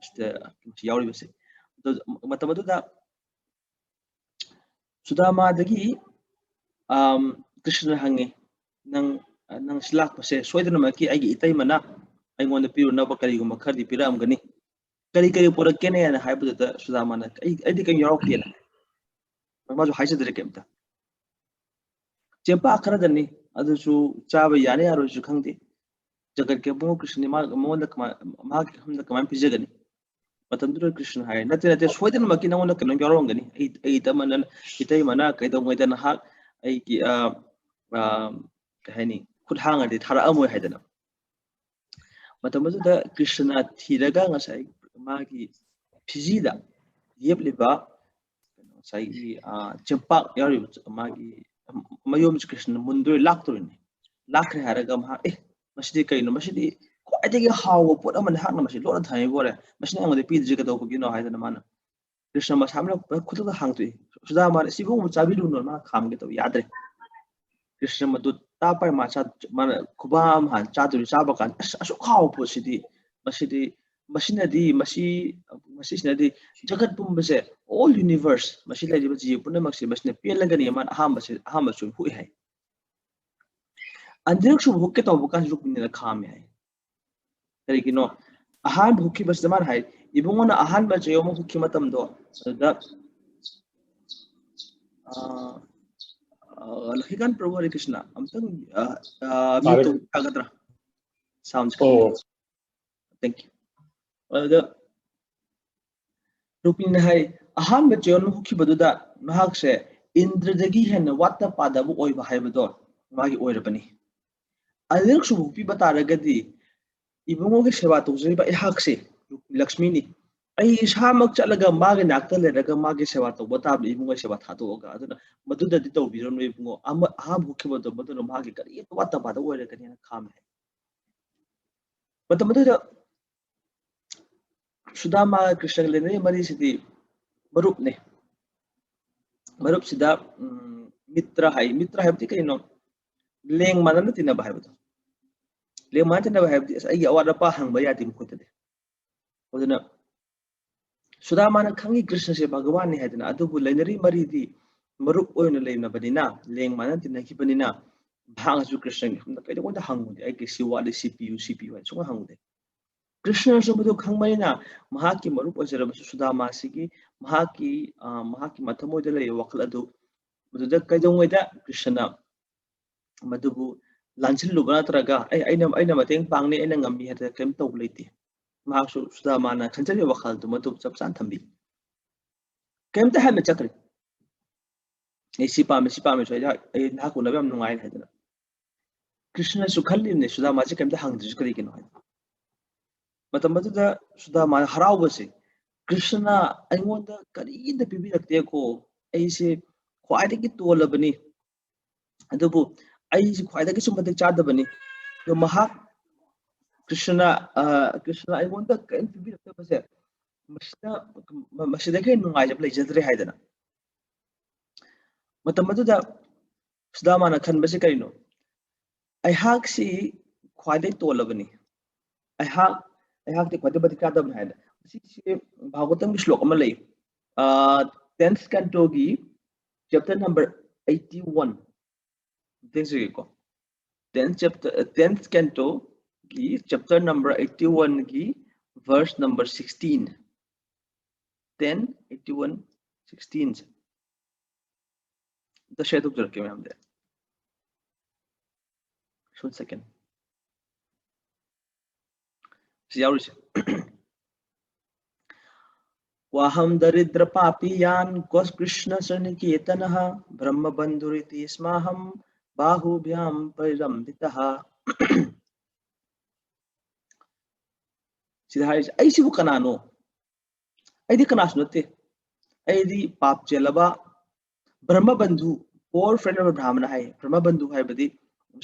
ꯁꯤꯗ ꯌꯥꯎꯔꯤꯕꯁꯦ꯫ ꯑꯗꯣ ꯃꯇꯝ ꯑꯗꯨꯗ ꯁꯨꯗꯥꯃꯥꯗꯒꯤ, ꯑꯝ, ꯀ꯭ꯔꯤꯁꯅꯅ ꯍꯪꯉꯤ, "ꯅꯪ, ꯅꯪ ꯁꯤ ꯂꯥꯛꯄꯁꯦ ꯁꯣꯏꯗꯅꯃꯛꯀꯤ ꯑꯩꯒꯤ ꯏꯇꯩꯃꯅ ꯑꯩꯉꯣꯟꯗ ꯄꯤꯔꯨꯅꯕ ꯀꯔꯤꯒꯨꯝꯕ ꯈꯔꯗꯤ ꯄꯤꯔꯛꯑꯝꯒꯅꯤ꯫ ꯀꯔꯤ ꯀꯔꯤ ꯄꯨꯔꯛꯀꯦꯅꯦꯅ?" ꯍꯥꯏꯕꯗꯨꯗ ꯁꯨꯗꯥꯃꯥꯅ, "ꯑꯩ, ꯑꯩꯗꯤ ꯀꯔꯤꯝ ꯌꯥꯎꯔꯛꯇꯦꯅ"꯫ ꯃꯥꯁꯨ ꯍꯥꯏꯖꯗ꯭ꯔꯦ ꯀꯩꯝꯇ꯫ ꯆꯦꯡꯄꯥꯛ ꯈꯔꯗꯅꯤ, ꯑꯗꯨꯁꯨ ꯆꯥꯕ ꯌꯥꯅꯤ ꯌꯥꯔꯣꯏꯁꯨ ꯈꯪꯗꯦ꯫ ꯖꯒꯠꯀꯤ ꯑꯕꯨꯡꯉꯣ ꯀ꯭ꯔꯤꯁꯅꯅꯤ, ꯃꯥ, ꯃꯉꯣꯟꯗ ꯀꯃꯥꯏ-, ꯃꯍꯥꯛꯀꯤ ꯃꯐꯝꯗ ꯀꯃꯥꯏꯅ ꯄꯤꯖꯒꯅꯤ? ꯃꯇꯝꯗꯨꯗ ꯀ꯭ꯔꯤꯁꯅ ꯍꯥꯏ, "ꯅꯠꯇꯦ, ꯅꯠꯇꯦ, ꯁꯣꯏꯗꯅꯃꯛꯀꯤ ꯅꯉꯣꯟꯗ ꯀꯩꯅꯣꯝ ꯌꯥꯎꯔꯝꯒꯅꯤ꯫ ꯑꯩ, ꯑꯩ ꯏꯇꯩꯃꯅ, ꯏꯇꯩꯃꯅ ꯀꯩꯗꯧꯉꯩꯗ ꯅꯍꯥꯛ ꯑꯩꯒꯤ, ꯑ, ꯑ, ꯀꯩ ꯍꯥꯏꯅꯤ, ꯈꯨꯠ ꯍꯥꯡꯉꯗꯤ ꯊꯥꯔꯛꯑꯝꯃꯣꯏ ꯍꯥꯏꯗꯅ꯫ ꯃꯇꯝ ꯑꯗꯨꯗ ꯀ꯭ꯔꯤꯁꯅ ꯊꯤꯔꯒ ꯉꯁꯥꯏ ꯃꯥꯒꯤ ꯐꯤꯖꯤꯗ ꯌꯦꯞꯂꯤꯕ ꯉꯁꯥꯏꯒꯤ, ꯑ, ꯆꯦꯝꯄꯥꯛ ꯌꯥꯎꯔꯤꯕ ꯃꯥꯒꯤ ꯃꯌꯣꯝꯁꯦ ꯀ꯭ꯔꯤꯁꯅ ꯃꯨꯟꯗꯣꯏ ꯂꯥꯛꯇꯣꯔꯤꯅꯤ꯫ ꯂꯥꯛꯈ꯭ꯔꯦ ꯍꯥꯏꯔꯒ ꯃꯍꯥꯛ, "ꯑꯦ, ꯃꯁꯤꯗꯤ ꯀꯩꯅꯣ? ꯃꯁꯤꯗꯤ ꯈ꯭ꯋꯥꯏꯗꯒꯤ ꯍꯥꯎꯕ ꯄꯣꯠ ꯑꯃꯅꯤ, ꯅꯍꯥꯛꯅ ꯃꯁꯤ ꯂꯣꯠꯅ ꯊꯝꯃꯤꯕ ꯑꯣꯏꯔꯦ꯫ ꯃꯁꯤ ꯑꯩꯉꯣꯟꯗ ꯄꯤꯗ꯭ꯔꯤ ꯀꯩꯗꯧꯕꯒꯤꯅꯣ?" ꯍꯥꯏꯗꯅ ꯃꯥꯅ ꯀ꯭ꯔꯤꯁꯅ ꯃꯁꯥꯃꯛꯅ ꯈꯨꯗꯛꯇ ꯍꯥꯡꯗꯣꯛꯏ꯫ ꯁꯨꯗꯥꯃꯥꯅ, "ꯁꯤꯕꯨ ꯑꯃꯨꯛ ꯆꯥꯕꯤꯔꯨꯅꯣ", ꯃꯥ ꯈꯥꯝꯒꯦ ꯇꯧꯕ ꯌꯥꯗ꯭ꯔꯦ꯫ ꯀ꯭ꯔꯤꯁꯅ ꯃꯗꯨ ꯇꯥ ꯄꯥꯏ ꯃꯥ ꯆꯥ-, ꯃꯥꯅ ꯈꯨꯕꯥꯝ ꯍꯥꯟꯅ ꯆꯥꯗꯣꯏꯅꯤ꯫ ꯆꯥꯕ ꯀꯥꯟꯗ, "ꯑꯁ, ꯑꯁꯨꯛ ꯍꯥꯎꯕ ꯄꯣꯠꯁꯤꯗꯤ, ꯃꯁꯤꯗꯤ, ꯃꯁꯤꯅꯗꯤ, ꯃꯁꯤ, ꯃꯁꯤꯁꯤꯅꯗꯤ ꯖꯒꯠ ꯄꯨꯝꯕꯁꯦ, all universe, ꯃꯁꯤ ꯂꯩꯔꯤꯕ ꯖꯤꯕ ꯄꯨꯝꯅꯃꯛꯁꯦ, ꯃꯁꯤꯅ ꯄꯦꯜꯂꯒꯅꯤ", ꯃꯥꯅ ꯑꯍꯥꯟꯕꯁꯦ, ꯑꯍꯥꯟꯕ ꯁꯨꯝ ꯍꯨꯛꯏ ꯍꯥꯏ꯫ ꯑꯅꯤꯔꯛ ꯁꯨꯕ ꯍꯨꯛꯀꯦ ꯇꯧꯕ ꯀꯥꯟꯗ ꯔꯨꯀꯃꯤꯅꯤꯅ ꯈꯥꯝꯃꯦ ꯍꯥꯏ꯫ ꯀꯔꯤꯒꯤꯅꯣ? ꯑꯍꯥꯟꯕ ꯍꯨꯛꯈꯤꯕꯁꯤꯗ ꯃꯥꯅ ꯍꯥꯏ, ꯏꯕꯨꯡꯉꯣꯅ ꯑꯍꯥꯟꯕ ꯆꯌꯣꯜ ꯑꯃ ꯍꯨꯛꯈꯤꯕ ꯃꯇꯝꯗꯣ, ꯑꯗꯨꯗ, ꯑ, ꯑ, ꯂꯛꯈꯤꯀꯥꯟ ꯄ꯭ꯔꯚꯨ ꯍꯔꯦ ꯀ꯭ꯔꯤꯁꯅ, ꯑꯝꯇꯪ, ꯑ, ꯑ, mute ꯇꯥꯔꯦ꯫ ꯇꯧꯕ ꯌꯥꯒꯗ꯭ꯔꯥ? Sound ꯑꯣ꯫ Thank you. ꯑꯗꯨꯗ ꯔꯨꯀꯃꯤꯅꯤꯅ ꯍꯥꯏ, ꯑꯍꯥꯟꯕ ꯆꯌꯣꯜ ꯍꯨꯛꯈꯤꯕꯗꯨꯗ ꯃꯍꯥꯛꯁꯦ ꯏꯟꯗ꯭ꯔꯗꯒꯤ ꯍꯦꯟꯅ ꯋꯥꯠꯇ ꯄꯥꯗꯕ ꯑꯣꯏꯕ ꯍꯥꯏꯕꯗꯣ ꯃꯥꯒꯤ ꯑꯣꯏꯔꯕꯅꯤ꯫ ꯑꯅꯤꯔꯛꯁꯨꯕ ꯍꯨꯛꯄꯤꯕ ꯇꯥꯔꯒꯗꯤ ꯏꯕꯨꯡꯉꯣꯒꯤ ꯁꯦꯕꯥ ꯇꯧꯖꯔꯤꯕ ꯑꯩꯍꯥꯛꯁꯦ ꯂꯛꯁꯃꯤꯅꯤ꯫ ꯑꯩ ꯏꯁꯥꯃꯛ ꯆꯠꯂꯒ ꯃꯥꯒꯤ ꯅꯥꯛꯇ ꯂꯩꯔꯒ ꯃꯥꯒꯤ ꯁꯦꯕꯥ ꯇꯧꯕ ꯇꯥꯕꯅꯤ, ꯏꯕꯨꯡꯉꯣꯒꯤ ꯁꯦꯕꯥ ꯊꯥꯗꯣꯛꯑꯒ꯫ ꯑꯗꯨꯅ ꯃꯗꯨꯗꯗꯤ ꯇꯧꯕꯤꯔꯅꯨ ꯏꯕꯨꯡꯉꯣ, ꯑꯃ, ꯑꯍꯥꯟꯕ ꯍꯨꯛꯈꯤꯕꯗꯣ ꯃꯗꯨꯅ ꯃꯥꯒꯤ ꯀꯔꯤꯝꯇ ꯋꯥꯠꯇ ꯄꯥꯗꯕ ꯑꯣꯏꯔꯒꯅꯤꯅ ꯈꯥꯝꯃꯦ ꯍꯥꯏ꯫ ꯃꯇꯝ ꯑꯗꯨꯗ ꯁꯨꯗꯥꯃꯥ ꯀ꯭ꯔꯤꯁꯅꯒ ꯂꯩꯅꯔꯤꯕ ꯃꯔꯤꯁꯤꯗꯤ ꯃꯔꯨꯞꯅꯦ꯫ ꯃꯔꯨꯞꯁꯤꯗ, ꯎꯝ, ꯃꯤꯇ꯭ꯔ ꯍꯥꯏ꯫ ꯃꯤꯇ꯭ꯔ ꯍꯥꯏꯕꯗꯤ ꯀꯩꯅꯣ? ꯂꯦꯡ ꯃꯥꯟꯅꯅ ꯇꯤꯟꯅꯕ ꯍꯥꯏꯕꯗꯣ꯫ ꯂꯦꯡ ꯃꯥꯟꯅꯅ ꯇꯤꯟꯅꯕ ꯍꯥꯏꯕꯗꯤ, ꯑꯁ, ꯑꯩꯒꯤ ꯑꯋꯥꯠ ꯑꯄꯥ ꯍꯪꯕ ꯌꯥꯗꯦ ꯃꯈꯣꯏꯗꯗꯤ꯫ ꯑꯗꯨꯅ ꯁꯨꯗꯥꯃꯥꯅ ꯈꯪꯉꯤ ꯀ꯭ꯔꯤꯁꯅꯁꯦ ꯚꯒꯋꯥꯟꯅꯤ ꯍꯥꯏꯗꯅ, ꯑꯗꯨꯕꯨ ꯂꯩꯅꯔꯤ ꯃꯔꯤꯗꯤ ꯃꯔꯨꯞ ꯑꯣꯏꯅ ꯂꯩꯅꯕꯅꯤꯅ, ꯂꯦꯡ ꯃꯥꯟꯅꯅ ꯇꯤꯟꯅꯈꯤꯕꯅꯤꯅ, ꯃꯍꯥꯛꯅꯁꯨ ꯀ꯭ꯔꯤꯁꯅꯒꯤ ꯃꯐꯝꯗ ꯀꯩꯗꯧꯉꯩꯗ ꯍꯪꯉꯨꯗꯦ, "ꯑꯩ ꯀꯩ ꯁꯤ ꯋꯥꯠꯂꯤ, ꯁꯤ ꯄꯤꯌꯨ, ꯁꯤ ꯄꯤꯌꯨ" ꯍꯥꯏꯅ ꯁꯨꯡꯍꯪ ꯍꯪꯉꯨꯗꯦ꯫ ꯀ꯭ꯔꯤꯁꯅꯁꯨ ꯃꯗꯨ ꯈꯪꯕꯅꯤꯅ, ꯃꯍꯥꯛꯀꯤ ꯃꯔꯨꯞ ꯑꯣꯏꯖꯔꯕꯁꯨ ꯁꯨꯗꯥꯃꯥꯁꯤꯒꯤ, ꯃꯍꯥꯛꯀꯤ, ꯑ, ꯃꯍꯥꯛꯀꯤ ꯃꯊꯃꯣꯏꯗ ꯂꯩꯔꯤꯕ ꯋꯥꯈꯜ ꯑꯗꯨ ꯃꯗꯨꯗ ꯀꯩꯗꯧꯉꯩꯗ ꯀ꯭ꯔꯤꯁꯅ ꯃꯗꯨꯕꯨ ꯂꯥꯟꯁꯤꯜꯂꯨꯕ ꯅꯠꯇ꯭ꯔꯒ, "ꯑꯩ, ꯑꯩꯅ, ꯑꯩꯅ ꯃꯇꯦꯡ ꯄꯥꯡꯅꯤ, ꯑꯩꯅ ꯉꯝꯃꯤ" ꯍꯥꯏꯗꯅ ꯀꯔꯤꯝ ꯇꯧꯕ ꯂꯩꯇꯦ꯫ ꯃꯍꯥꯛꯁꯨ ꯁꯨꯗꯥꯃꯥꯅ ꯈꯟꯖꯔꯤꯕ ꯋꯥꯈꯜꯗꯨ ꯃꯗꯨ ꯆꯞ ꯆꯥꯅ ꯊꯝꯕꯤ꯫ ꯀꯔꯤꯝꯇ ꯍꯥꯏꯅ ꯆꯠꯈ꯭ꯔꯦ꯫ ꯑꯩ ꯁꯤ ꯄꯥꯝꯃꯦ, ꯁꯤ ꯄꯥꯝꯃꯦꯁꯨ ꯑꯩ, ꯑꯩ ꯅꯍꯥꯛ ꯎꯅꯕ ꯌꯥꯝ ꯅꯨꯡꯉꯥꯏ ꯍꯥꯏꯗꯅ꯫ ꯀ꯭ꯔꯤꯁꯅꯁꯨ ꯈꯜꯂꯤꯕꯅꯦ ꯁꯨꯗꯥꯃꯥꯁꯦ ꯀꯩꯝꯇ ꯍꯪꯗ꯭ꯔꯤꯁꯦ ꯀꯔꯤꯒꯤꯅꯣ ꯍꯥꯏꯅ꯫ ꯃꯇꯝ ꯑꯗꯨꯗ ꯁꯨꯗꯥꯃꯥꯅ ꯍꯔꯥꯎꯕꯁꯦ, "ꯀ꯭ꯔꯤꯁꯅ ꯑꯩꯉꯣꯟꯗ ꯀꯔꯤꯝꯇ ꯄꯤꯕꯤꯔꯛꯇꯦꯀꯣ, ꯑꯩꯁꯦ ꯈ꯭ꯋꯥꯏꯗꯒꯤ ꯇꯣꯜꯂꯕꯅꯤ, ꯑꯗꯨꯕꯨ ꯑꯩꯁꯦ ꯈ꯭ꯋꯥꯏꯗꯒꯤꯁꯨ ꯃꯇꯤꯛ ꯆꯥꯗꯕꯅꯤ, ꯑꯗꯣ ꯃꯍꯥꯛ ꯀ꯭ꯔꯤꯁꯅ, ꯑ, ꯀ꯭ꯔꯤꯁꯅ ꯑꯩꯉꯣꯟꯗ ꯀꯔꯤꯝ ꯄꯤꯕꯤꯔꯛꯇꯕꯁꯦ, ꯃꯁꯤꯗ, ꯃ-, ꯃꯁꯤꯗꯒꯤ ꯍꯦꯟꯅ ꯅꯨꯡꯉꯥꯏꯖꯕ ꯂꯩꯖꯗ꯭ꯔꯦ" ꯍꯥꯏꯗꯅ꯫ ꯃꯇꯝ ꯑꯗꯨꯗ ꯁꯨꯗꯥꯃꯥꯅ ꯈꯟꯕꯁꯤ ꯀꯔꯤꯅꯣ? "ꯑꯩꯍꯥꯛꯁꯤ ꯈ꯭ꯋꯥꯏꯗꯒꯤ ꯇꯣꯜꯂꯕꯅꯤ, ꯑꯩꯍꯥꯛ, ꯑꯩꯍꯥꯛꯇꯤ ꯈ꯭ꯋꯥꯏꯗꯒꯤ ꯃꯇꯤꯛ ꯆꯥꯗꯕꯅꯤ" ꯍꯥꯏꯅ꯫ ꯃꯁꯤꯁꯦ ꯚꯥꯒꯋꯇꯝꯒꯤ ꯁ꯭ꯂꯣꯛ ꯑꯃ ꯂꯩ, ꯇꯦꯟꯊ ꯀꯦꯟꯇꯣꯒꯤ ꯆꯦꯞꯇꯔ ꯅꯝꯕꯔ ꯑꯩꯠꯇꯤ ꯋꯥꯟ, ꯇꯦꯟꯁꯤꯒꯤꯀꯣ, ꯇꯦꯟꯊ ꯆꯦꯞꯇꯔ, ꯇꯦꯟꯊ ꯀꯦꯟꯇꯣꯒꯤ ꯆꯦꯞꯇꯔ ꯅꯝꯕꯔ ꯑꯩꯠꯇꯤ ꯋꯥꯟꯒꯤ verse number sixteen, ten eighty one ꯁꯤꯛꯁꯇꯤꯟꯁꯦ꯫ ꯑꯝꯇ ꯁꯤꯌꯔ ꯇꯧꯖꯔꯛꯀꯦ ꯃꯌꯥꯝꯗ꯫ One second. ꯁꯤ ꯌꯥꯎꯔꯤꯁꯦ꯫ "क्वाहं दरिद्रपापीयान् कृष्णसुनिकेतनः, ब्रह्मबन्धुरितीस्माहं बाहुभ्यां परिरम्भितः।" ꯁꯤꯗ ꯍꯥꯏꯔꯤꯁꯦ, "ꯑꯩꯁꯤꯕꯨ ꯀꯅꯥꯅꯣ? ꯑꯩꯗꯤ ꯀꯅꯥꯁꯨ ꯅꯠꯇꯦ꯫ ꯑꯩꯗꯤ ꯄꯥꯞ ꯆꯦꯜꯂꯕ ꯕ꯭ꯔꯍ꯭ꯃꯕꯟꯙꯨ, poor friend of a Brahmana" ꯍꯥꯏ꯫ ꯕ꯭ꯔꯍ꯭ꯃꯕꯟꯙꯨ ꯍꯥꯏꯕꯗꯤ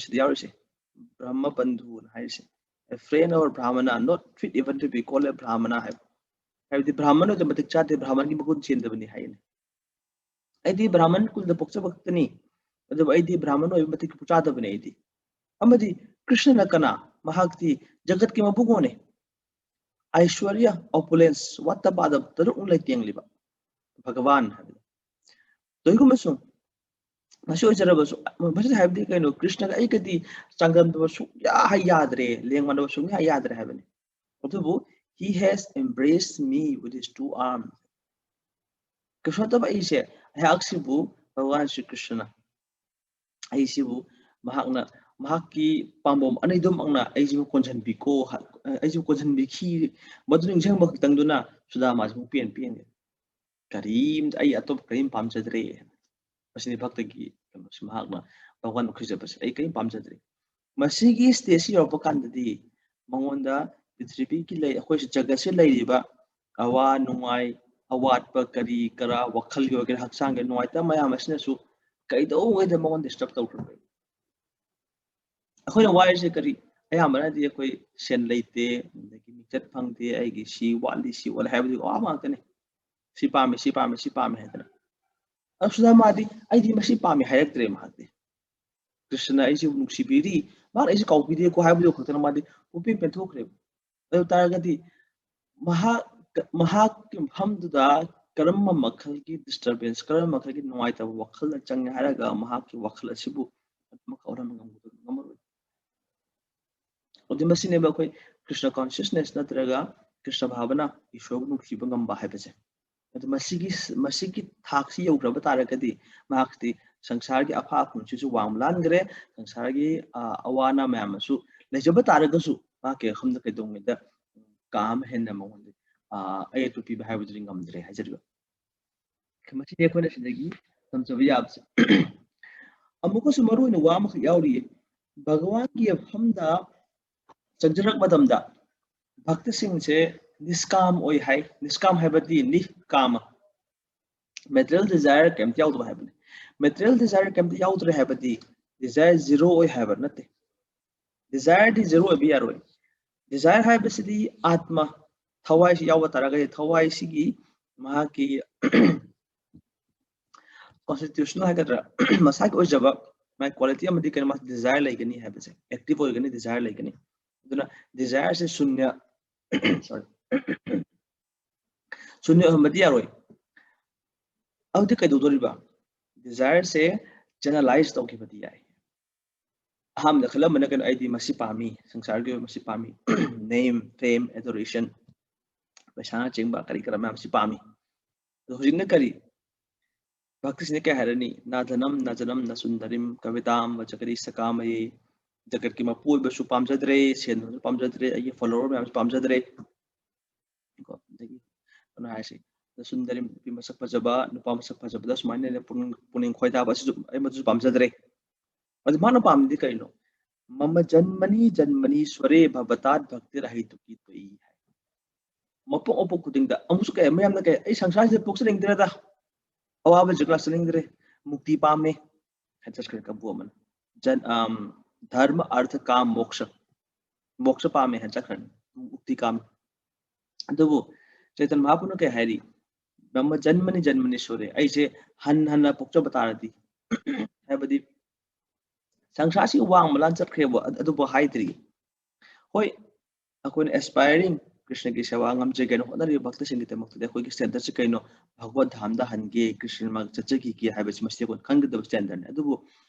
ꯁꯤꯗ ꯌꯥꯎꯔꯤꯁꯦ, ꯕ꯭ꯔꯍ꯭ꯃꯕꯟꯙꯨꯅ ꯍꯥꯏꯔꯤꯁꯦ, "A friend of a Brahmana, not fit even to be called a Brahmana" ꯍꯥꯏꯕ꯫ ꯍꯥꯏꯕꯗꯤ ꯕ꯭ꯔꯥꯍꯃꯟ ꯑꯣꯏꯗꯕ ꯃꯇꯤꯛ ꯆꯥꯗꯦ, ꯕ꯭ꯔꯥꯍꯃꯟꯒꯤ ꯃꯒꯨꯟ ꯆꯦꯟꯗꯕꯅꯤ ꯍꯥꯏꯅꯤ꯫ "ꯑꯩꯗꯤ ꯕ꯭ꯔꯥꯍꯃꯟ ꯀꯨꯂꯗ ꯄꯣꯛꯆꯕ ꯈꯛꯇꯅꯤ, ꯑꯗꯨꯕꯨ ꯑꯩꯗꯤ ꯕ꯭ꯔꯥꯍꯃꯟ ꯑꯣꯏꯕ ꯃꯇꯤꯛ ꯆꯥꯗꯕꯅꯤ ꯑꯩꯗꯤ"꯫ ꯑꯃꯗꯤ ꯀ꯭ꯔꯤꯁꯅꯅ ꯀꯅꯥ? ꯃꯍꯥꯛꯇꯤ ꯖꯒꯠꯀꯤ ꯃꯕꯨꯡꯉꯣꯅꯦ꯫ ꯑꯥꯏꯁ꯭ꯋꯔꯌ, opulence, ꯋꯥꯠꯇ ꯄꯥꯗꯕ ꯇꯔꯨꯛꯅ ꯂꯩꯇꯦꯡꯂꯤꯕ ꯚꯒꯋꯥꯟ ꯍꯥꯏꯕꯗꯣ꯫ ꯇꯧꯏꯒꯨꯝꯕꯁꯨ ꯃꯁꯤ ꯑꯣꯏꯖꯔꯕꯁꯨ, ꯃꯁꯤ ꯍꯥꯏꯕꯗꯤ ꯀꯩꯅꯣ? ꯀ꯭ꯔꯤꯁꯅꯒ ꯑꯩꯒꯗꯤ ꯆꯥꯡꯗꯝꯅꯕ ꯁꯨꯡꯌꯥ ꯍꯦꯛ ꯌꯥꯗ꯭ꯔꯦ, ꯂꯦꯡꯃꯥꯟꯅꯕ ꯁꯨꯡꯌꯥ ꯌꯥꯗ꯭ꯔꯦ ꯍꯥꯏꯕꯅꯤ꯫ ꯑꯗꯨꯕꯨ "He has embraced me with his two arms." ꯀꯩꯁꯨ ꯅꯠꯇꯕ ꯑꯩꯁꯦ, ꯑꯩꯍꯥꯛꯁꯤꯕꯨ ꯚꯒꯋꯥꯟ ꯁ꯭ꯔꯤ ꯀ꯭ꯔꯤꯁꯅ, ꯑꯩꯁꯤꯕꯨ ꯃꯍꯥꯛꯅ, ꯃꯍꯥꯛꯀꯤ ꯄꯥꯝꯕꯣꯝ ꯑꯅꯤꯗꯨꯃꯛꯅ ꯑꯩꯁꯤꯕꯨ ꯀꯣꯟꯁꯤꯟꯕꯤꯀꯣ, ꯑꯩꯁꯤꯕꯨ ꯀꯣꯟꯁꯤꯟꯕꯤꯈꯤ꯫ ꯃꯗꯨ ꯅꯤꯡꯁꯤꯡꯕ ꯈꯛꯇꯪꯗꯨꯅ ꯁꯨꯗꯥꯃꯥꯁꯤꯕꯨ ꯄꯦꯟ ꯄꯦꯟꯒꯦ꯫ ꯀꯔꯤꯝꯇ, ꯑꯩ ꯑꯇꯣꯞꯄ ꯀꯔꯤꯝ ꯄꯥꯝꯖꯗ꯭ꯔꯦ꯫ ꯃꯁꯤꯅꯤ ꯚꯛꯇꯒꯤ ꯀꯩꯅꯣꯁꯤ, ꯃꯍꯥꯛꯅ ꯚꯒꯋꯥꯟ ꯅꯨꯡꯁꯤꯖꯕꯁꯦ ꯑꯩ ꯀꯔꯤꯝ ꯄꯥꯝꯖꯗ꯭ꯔꯦ꯫ ꯃꯁꯤꯒꯤ ꯁ꯭ꯇꯦꯖꯁꯤ ꯌꯧꯔꯛꯄ ꯀꯥꯟꯗꯗꯤ ꯃꯉꯣꯟꯗ ꯄ꯭ꯔꯤꯊꯤꯕꯤꯒꯤ ꯂꯩ, ꯑꯩꯈꯣꯏꯁꯨ ꯖꯒꯠꯁꯤ ꯂꯩꯔꯤꯕ ꯑꯋꯥ ꯅꯨꯡꯉꯥꯏ, ꯑꯋꯥꯠꯄ ꯀꯔꯤ ꯀꯔꯥ, ꯋꯥꯈꯜꯒꯤ ꯑꯣꯏꯒꯦꯔꯥ ꯍꯛꯆꯥꯡꯒꯤ ꯅꯨꯡꯉꯥꯏꯇꯕ ꯃꯌꯥꯝ ꯑꯁꯤꯅꯁꯨ ꯀꯩꯗꯧꯉꯩꯗ ꯃꯉꯣꯟꯗ ꯗꯤꯁꯇꯔꯕ ꯇꯧꯈ꯭ꯔꯕ? ꯑꯩꯈꯣꯏꯅ ꯋꯥꯔꯤꯁꯦ ꯀꯔꯤ? ꯑꯌꯥꯝꯕꯅꯗꯤ ꯑꯩꯈꯣꯏ ꯁꯦꯟ ꯂꯩꯇꯦ, ꯑꯗꯒꯤ ꯃꯤꯡꯆꯠ ꯐꯪꯗꯦ, ꯑꯩꯒꯤ ꯁꯤ ꯋꯥꯠꯂꯤ, ꯁꯤ ꯋꯥꯠꯂꯤ ꯍꯥꯏꯕꯗꯨ ꯑꯋꯥꯕ ꯉꯥꯛꯇꯅꯤ꯫ ꯁꯤ ꯄꯥꯝꯃꯤ, ꯁꯤ ꯄꯥꯝꯃꯤ, ꯁꯤ ꯄꯥꯝꯃꯤ ꯍꯥꯏꯗꯅ꯫ ꯑꯁꯨꯗ ꯃꯥꯗꯤ ꯑꯩꯗꯤ ꯃꯁꯤ ꯄꯥꯝꯃꯤ ꯍꯥꯏꯔꯛꯇ꯭ꯔꯦ ꯃꯍꯥꯛꯇꯤ꯫ ꯀ꯭ꯔꯤꯁꯅ ꯑꯩꯁꯤꯕꯨ ꯅꯨꯡꯁꯤꯕꯤꯔꯤ, ꯃꯥꯅ ꯑꯩꯁꯤ ꯀꯥꯎꯕꯤꯗꯦꯀꯣ ꯍꯥꯏꯕꯗꯨ ꯈꯛꯇꯅ ꯃꯥꯗꯤ ꯄꯨꯡꯄꯦꯟ ꯄꯦꯟꯊꯣꯛꯈ꯭ꯔꯦꯕ꯫ ꯑꯗꯨ ꯇꯥꯔꯒꯗꯤ ꯃꯍꯥꯛ, ꯃꯍꯥꯛꯀꯤ ꯃꯐꯝꯗꯨꯗ ꯀꯔꯝꯕ ꯃꯈꯜꯒꯤ disturbance, ꯀꯔꯝꯕ ꯃꯈꯜꯒꯤ ꯅꯨꯡꯉꯥꯏꯇꯕ ꯋꯥꯈꯜꯅ ꯆꯪꯉꯦ ꯍꯥꯏꯔꯒ ꯃꯍꯥꯛꯀꯤ ꯋꯥꯈꯜ ꯑꯁꯤꯕꯨ ꯑꯃꯨꯛꯀ ꯑꯣꯜꯍꯟꯕ ꯉꯝꯒꯗꯕ ꯉꯝꯃꯔꯣꯏ꯫ ꯑꯗꯨ ꯃꯁꯤꯅꯦꯕ ꯑꯩꯈꯣꯏ ꯀ꯭ꯔꯤꯁꯅ consciousness ꯅꯠꯇ꯭ꯔꯒ ꯀ꯭ꯔꯤꯁꯅ ꯚꯥꯕꯅ, ꯏꯁꯣꯔꯕꯨ ꯅꯨꯡꯁꯤꯕ ꯉꯝꯕ ꯍꯥꯏꯕꯁꯦ꯫ ꯑꯗꯨ ꯃꯁꯤꯒꯤ, ꯃꯁꯤꯒꯤ ꯊꯥꯛꯁꯤ ꯌꯧꯈ꯭ꯔꯕ ꯇꯥꯔꯒꯗꯤ ꯃꯍꯥꯛꯇꯤ ꯁꯪꯁꯥꯔꯒꯤ ꯑꯐꯥ ꯑꯐꯨꯟꯁꯤꯁꯨ ꯋꯥꯡꯃ ꯂꯥꯟꯈ꯭ꯔꯦ, ꯁꯪꯁꯥꯔꯒꯤ, ꯑ, ꯑꯋꯥ ꯑꯅꯥ ꯃꯌꯥꯝ ꯑꯃꯁꯨ ꯂꯩꯖꯕ ꯇꯥꯔꯒꯁꯨ ꯃꯍꯥꯛꯀꯤ ꯋꯥꯈꯜꯗ ꯀꯩꯗꯧꯉꯩꯗ ꯀꯥ ꯑꯃ ꯍꯦꯟꯅ ꯃꯉꯣꯟꯗ, ꯑ, ꯑꯌꯦꯠꯄ ꯄꯤꯕ ꯍꯥꯏꯕꯗꯨꯗꯤ ꯉꯝꯗ꯭ꯔꯦ ꯍꯥꯏꯖꯔꯤꯕ꯫ ꯃꯁꯤꯅꯤ ꯑꯩꯈꯣꯏꯅ ꯁꯤꯗꯒꯤ ꯇꯝꯖꯕ ꯌꯥꯕꯁꯦ꯫ ꯑꯃꯨꯛꯀꯁꯨ ꯃꯔꯨ ꯑꯣꯏꯅ ꯋꯥ ꯑꯃꯈꯛ ꯌꯥꯎꯔꯤꯌꯦ꯫ ꯚꯒꯋꯥꯟꯒꯤ ꯃꯐꯝꯗ ꯆꯪꯁꯤꯜꯂꯛꯄ ꯃꯇꯝꯗ ꯚꯛꯇꯁꯤꯡꯁꯦ ꯅꯤꯁꯀꯥꯝ ꯑꯣꯏ ꯍꯥꯏ꯫ ꯅꯤꯁꯀꯥꯝ ꯍꯥꯏꯕꯗꯤ ꯅꯤꯀꯥꯃ, material desire ꯀꯩꯝꯇ ꯌꯥꯎꯗꯕ ꯍꯥꯏꯕꯅꯤ꯫ Material desire ꯀꯩꯝꯇ ꯌꯥꯎꯗ꯭ꯔꯦ ꯍꯥꯏꯕꯗꯤ desire zero ꯑꯣꯏ ꯍꯥꯏꯕ ꯅꯠꯇꯦ꯫ Desireꯗꯤ zero ꯑꯣꯏꯕ ꯌꯥꯔꯣꯏ꯫ Desire ꯍꯥꯏꯕꯁꯤꯗꯤ ꯑꯥꯠꯃ, ꯊꯋꯥꯏꯁꯤ ꯌꯥꯎꯕ ꯇꯥꯔꯒꯗꯤ ꯊꯋꯥꯏꯁꯤꯒꯤ ꯃꯍꯥꯛꯀꯤ constitutional ꯍꯥꯏꯒꯗ꯭ꯔꯥ, ꯃꯁꯥꯒꯤ ꯑꯣꯏꯖꯕ ꯃꯥꯒꯤ quality ꯑꯃꯗꯤ ꯀꯩꯅꯣ, ꯃꯥ desire ꯂꯩꯒꯅꯤ ꯍꯥꯏꯕꯁꯦ, active ꯑꯣꯏꯒꯅꯤ, desire ꯂꯩꯒꯅꯤ꯫ ꯑꯗꯨꯅ desireꯁꯦ ꯁꯨꯟꯌ, sorry, ꯁꯨꯟꯌ ꯑꯣꯏꯍꯟꯕꯗꯤ ꯌꯥꯔꯣꯏ꯫ ꯑꯗꯨꯗꯤ ꯀꯩꯗꯧꯗꯣꯔꯤꯕ? Desireꯁꯦ channelize ꯇꯧꯈꯤꯕꯗꯤ ꯌꯥꯏ꯫ ꯑꯍꯥꯟꯕꯗ ꯈꯜꯂꯝꯕꯅ ꯀꯩꯅꯣ, ꯑꯩꯗꯤ ꯃꯁꯤ ꯄꯥꯝꯃꯤ, ꯁꯪꯁꯥꯔꯒꯤ ꯑꯣꯏꯕ ꯃꯁꯤ ꯄꯥꯝꯃꯤ, name, fame, adoration, ꯄꯩꯁꯥꯅꯆꯤꯡꯕ ꯀꯔꯤ ꯀꯔꯥ ꯃꯌꯥꯝꯁꯤ ꯄꯥꯝꯃꯤ꯫ ꯑꯗꯣ ꯍꯧꯖꯤꯛꯅ ꯀꯔꯤ? ꯚꯛꯇꯁꯤꯅ ꯀꯩ ꯍꯥꯏꯔꯅꯤ? ꯅ ꯙꯅꯝ ꯅ ꯖꯅꯝ ꯅ ꯁꯨꯟꯗꯔꯤꯝ ꯀꯚꯤꯇꯥꯝ ꯋ ꯆ ꯀꯔꯤꯁ ꯀꯥꯃꯌꯦ꯫ ꯖꯒꯠꯀꯤ ꯃꯄꯨ ꯑꯣꯏꯕꯁꯨ ꯄꯥꯝꯖꯗ꯭ꯔꯦ, ꯁꯦꯟ ꯊꯨꯝꯁꯨ ꯄꯥꯝꯖꯗ꯭ꯔꯦ, ꯑꯩꯒꯤ follower ꯃꯌꯥꯝꯁꯨ ꯄꯥꯝꯖꯗ꯭ꯔꯦ꯫ ꯀꯣ, ꯑꯗꯒꯤ ꯀꯩꯅꯣ ꯍꯥꯏꯁꯦ, ꯁꯨꯟꯗꯔꯤ, ꯅꯨꯄꯤ ꯃꯁꯛ ꯐꯖꯕ, ꯅꯨꯄꯥ ꯃꯁꯛ ꯐꯖꯕꯗ ꯁꯨꯃꯥꯏꯅ ꯑꯩꯅ ꯄꯨꯛꯅꯤꯡ ꯄꯨꯛꯅꯤꯡ ꯈꯣꯏꯗꯥꯕ, ꯑꯁꯤꯁꯨ ꯑꯩ ꯃꯗꯨꯁꯨ ꯄꯥꯝꯖꯗ꯭ꯔꯦ꯫ ꯑꯗꯨ ꯃꯥꯅ ꯄꯥꯝꯃꯤꯗꯤ ꯀꯩꯅꯣ? "ꯃꯃ ꯖꯟꯃꯅꯤ ꯖꯟꯃꯅꯤ ꯁ꯭ꯋꯔꯦ ꯚꯕꯇꯥꯠ ꯚꯛꯇꯤꯔ ꯍꯩꯇꯨꯀꯤ ꯇꯣꯏ" ꯍꯥꯏ꯫ ꯃꯄꯣꯛ ꯃꯄꯣꯛ ꯈꯨꯗꯤꯡꯗ ꯑꯃꯨꯛꯁꯨ ꯀꯩ, ꯃꯌꯥꯝꯅ ꯀꯩ, "ꯑꯩ ꯁꯪꯁꯥꯔꯁꯤꯗ ꯄꯣꯛꯆꯅꯤꯡꯗ꯭ꯔꯦꯗ, ꯑꯋꯥꯕ ꯖꯒꯥ ꯆꯠꯅꯤꯡꯗ꯭ꯔꯦ, ꯃꯨꯛꯇꯤ ꯄꯥꯝꯃꯦ" ꯍꯥꯏꯅ ꯆꯠꯈ꯭ꯔꯦ ꯀꯥꯡꯕꯨ ꯑꯃꯅ꯫ ꯖꯟ ꯑꯝ, "ꯙꯔꯃ ꯑꯔꯊ ꯀꯥꯝ ꯃꯣꯛꯁ", ꯃꯣꯛꯁ ꯄꯥꯝꯃꯦ ꯍꯥꯏꯅ ꯆꯠꯈ꯭ꯔꯅꯤ, ꯃꯨꯛꯇꯤ ꯀꯥꯝꯃꯦ꯫ ꯑꯗꯨꯕꯨ ꯆꯩꯇꯟ ꯃꯍꯥꯄꯨꯔꯨꯅ ꯀꯩ ꯍꯥꯏꯔꯤ? "ꯃꯃ ꯖꯟꯃꯅꯤ ꯖꯟꯃꯅꯤ ꯁ꯭ꯋꯔꯦ", ꯑꯩꯁꯦ ꯍꯟ ꯍꯟꯅ ꯄꯣꯛꯆꯕ ꯇꯥꯔꯗꯤ, ꯍꯥꯏꯕꯗꯤ ꯁꯪꯁꯥꯔꯁꯤ ꯋꯥꯡꯃ ꯂꯥꯟ ꯆꯠꯈ꯭ꯔꯦꯕ, ꯑꯗꯨꯕꯨ ꯍꯥꯏꯗ꯭ꯔꯤ꯫ ꯍꯣꯏ, ꯑꯩꯈꯣꯏꯅ ꯑꯦꯁꯄꯥꯏꯔꯤꯡ ꯀ꯭ꯔꯤꯁꯅꯒꯤ ꯁꯦꯕꯥ ꯉꯝꯖꯒꯦꯅ ꯍꯣꯠꯅꯔꯤꯕ ꯚꯛꯇꯁꯤꯡꯒꯤꯗꯃꯛꯇꯗꯤ ꯑꯩꯈꯣꯏꯒꯤ ꯁ꯭ꯇꯦꯟꯗꯔꯠꯁꯤ ꯀꯩꯅꯣ? ꯚꯒꯋꯠ ꯙꯥꯝꯗ ꯍꯟꯒꯦ, ꯀ꯭ꯔꯤꯁꯅ ꯃꯥꯒ ꯆꯠꯆꯈꯤꯒꯦ ꯍꯥꯏꯕꯁꯤ ꯃꯁꯤ ꯑꯩꯈꯣꯏꯅ ꯈꯪꯒꯗꯕ ꯁ꯭ꯇꯦꯟꯗꯔꯠꯅꯤ꯫ ꯑꯗꯨꯕꯨ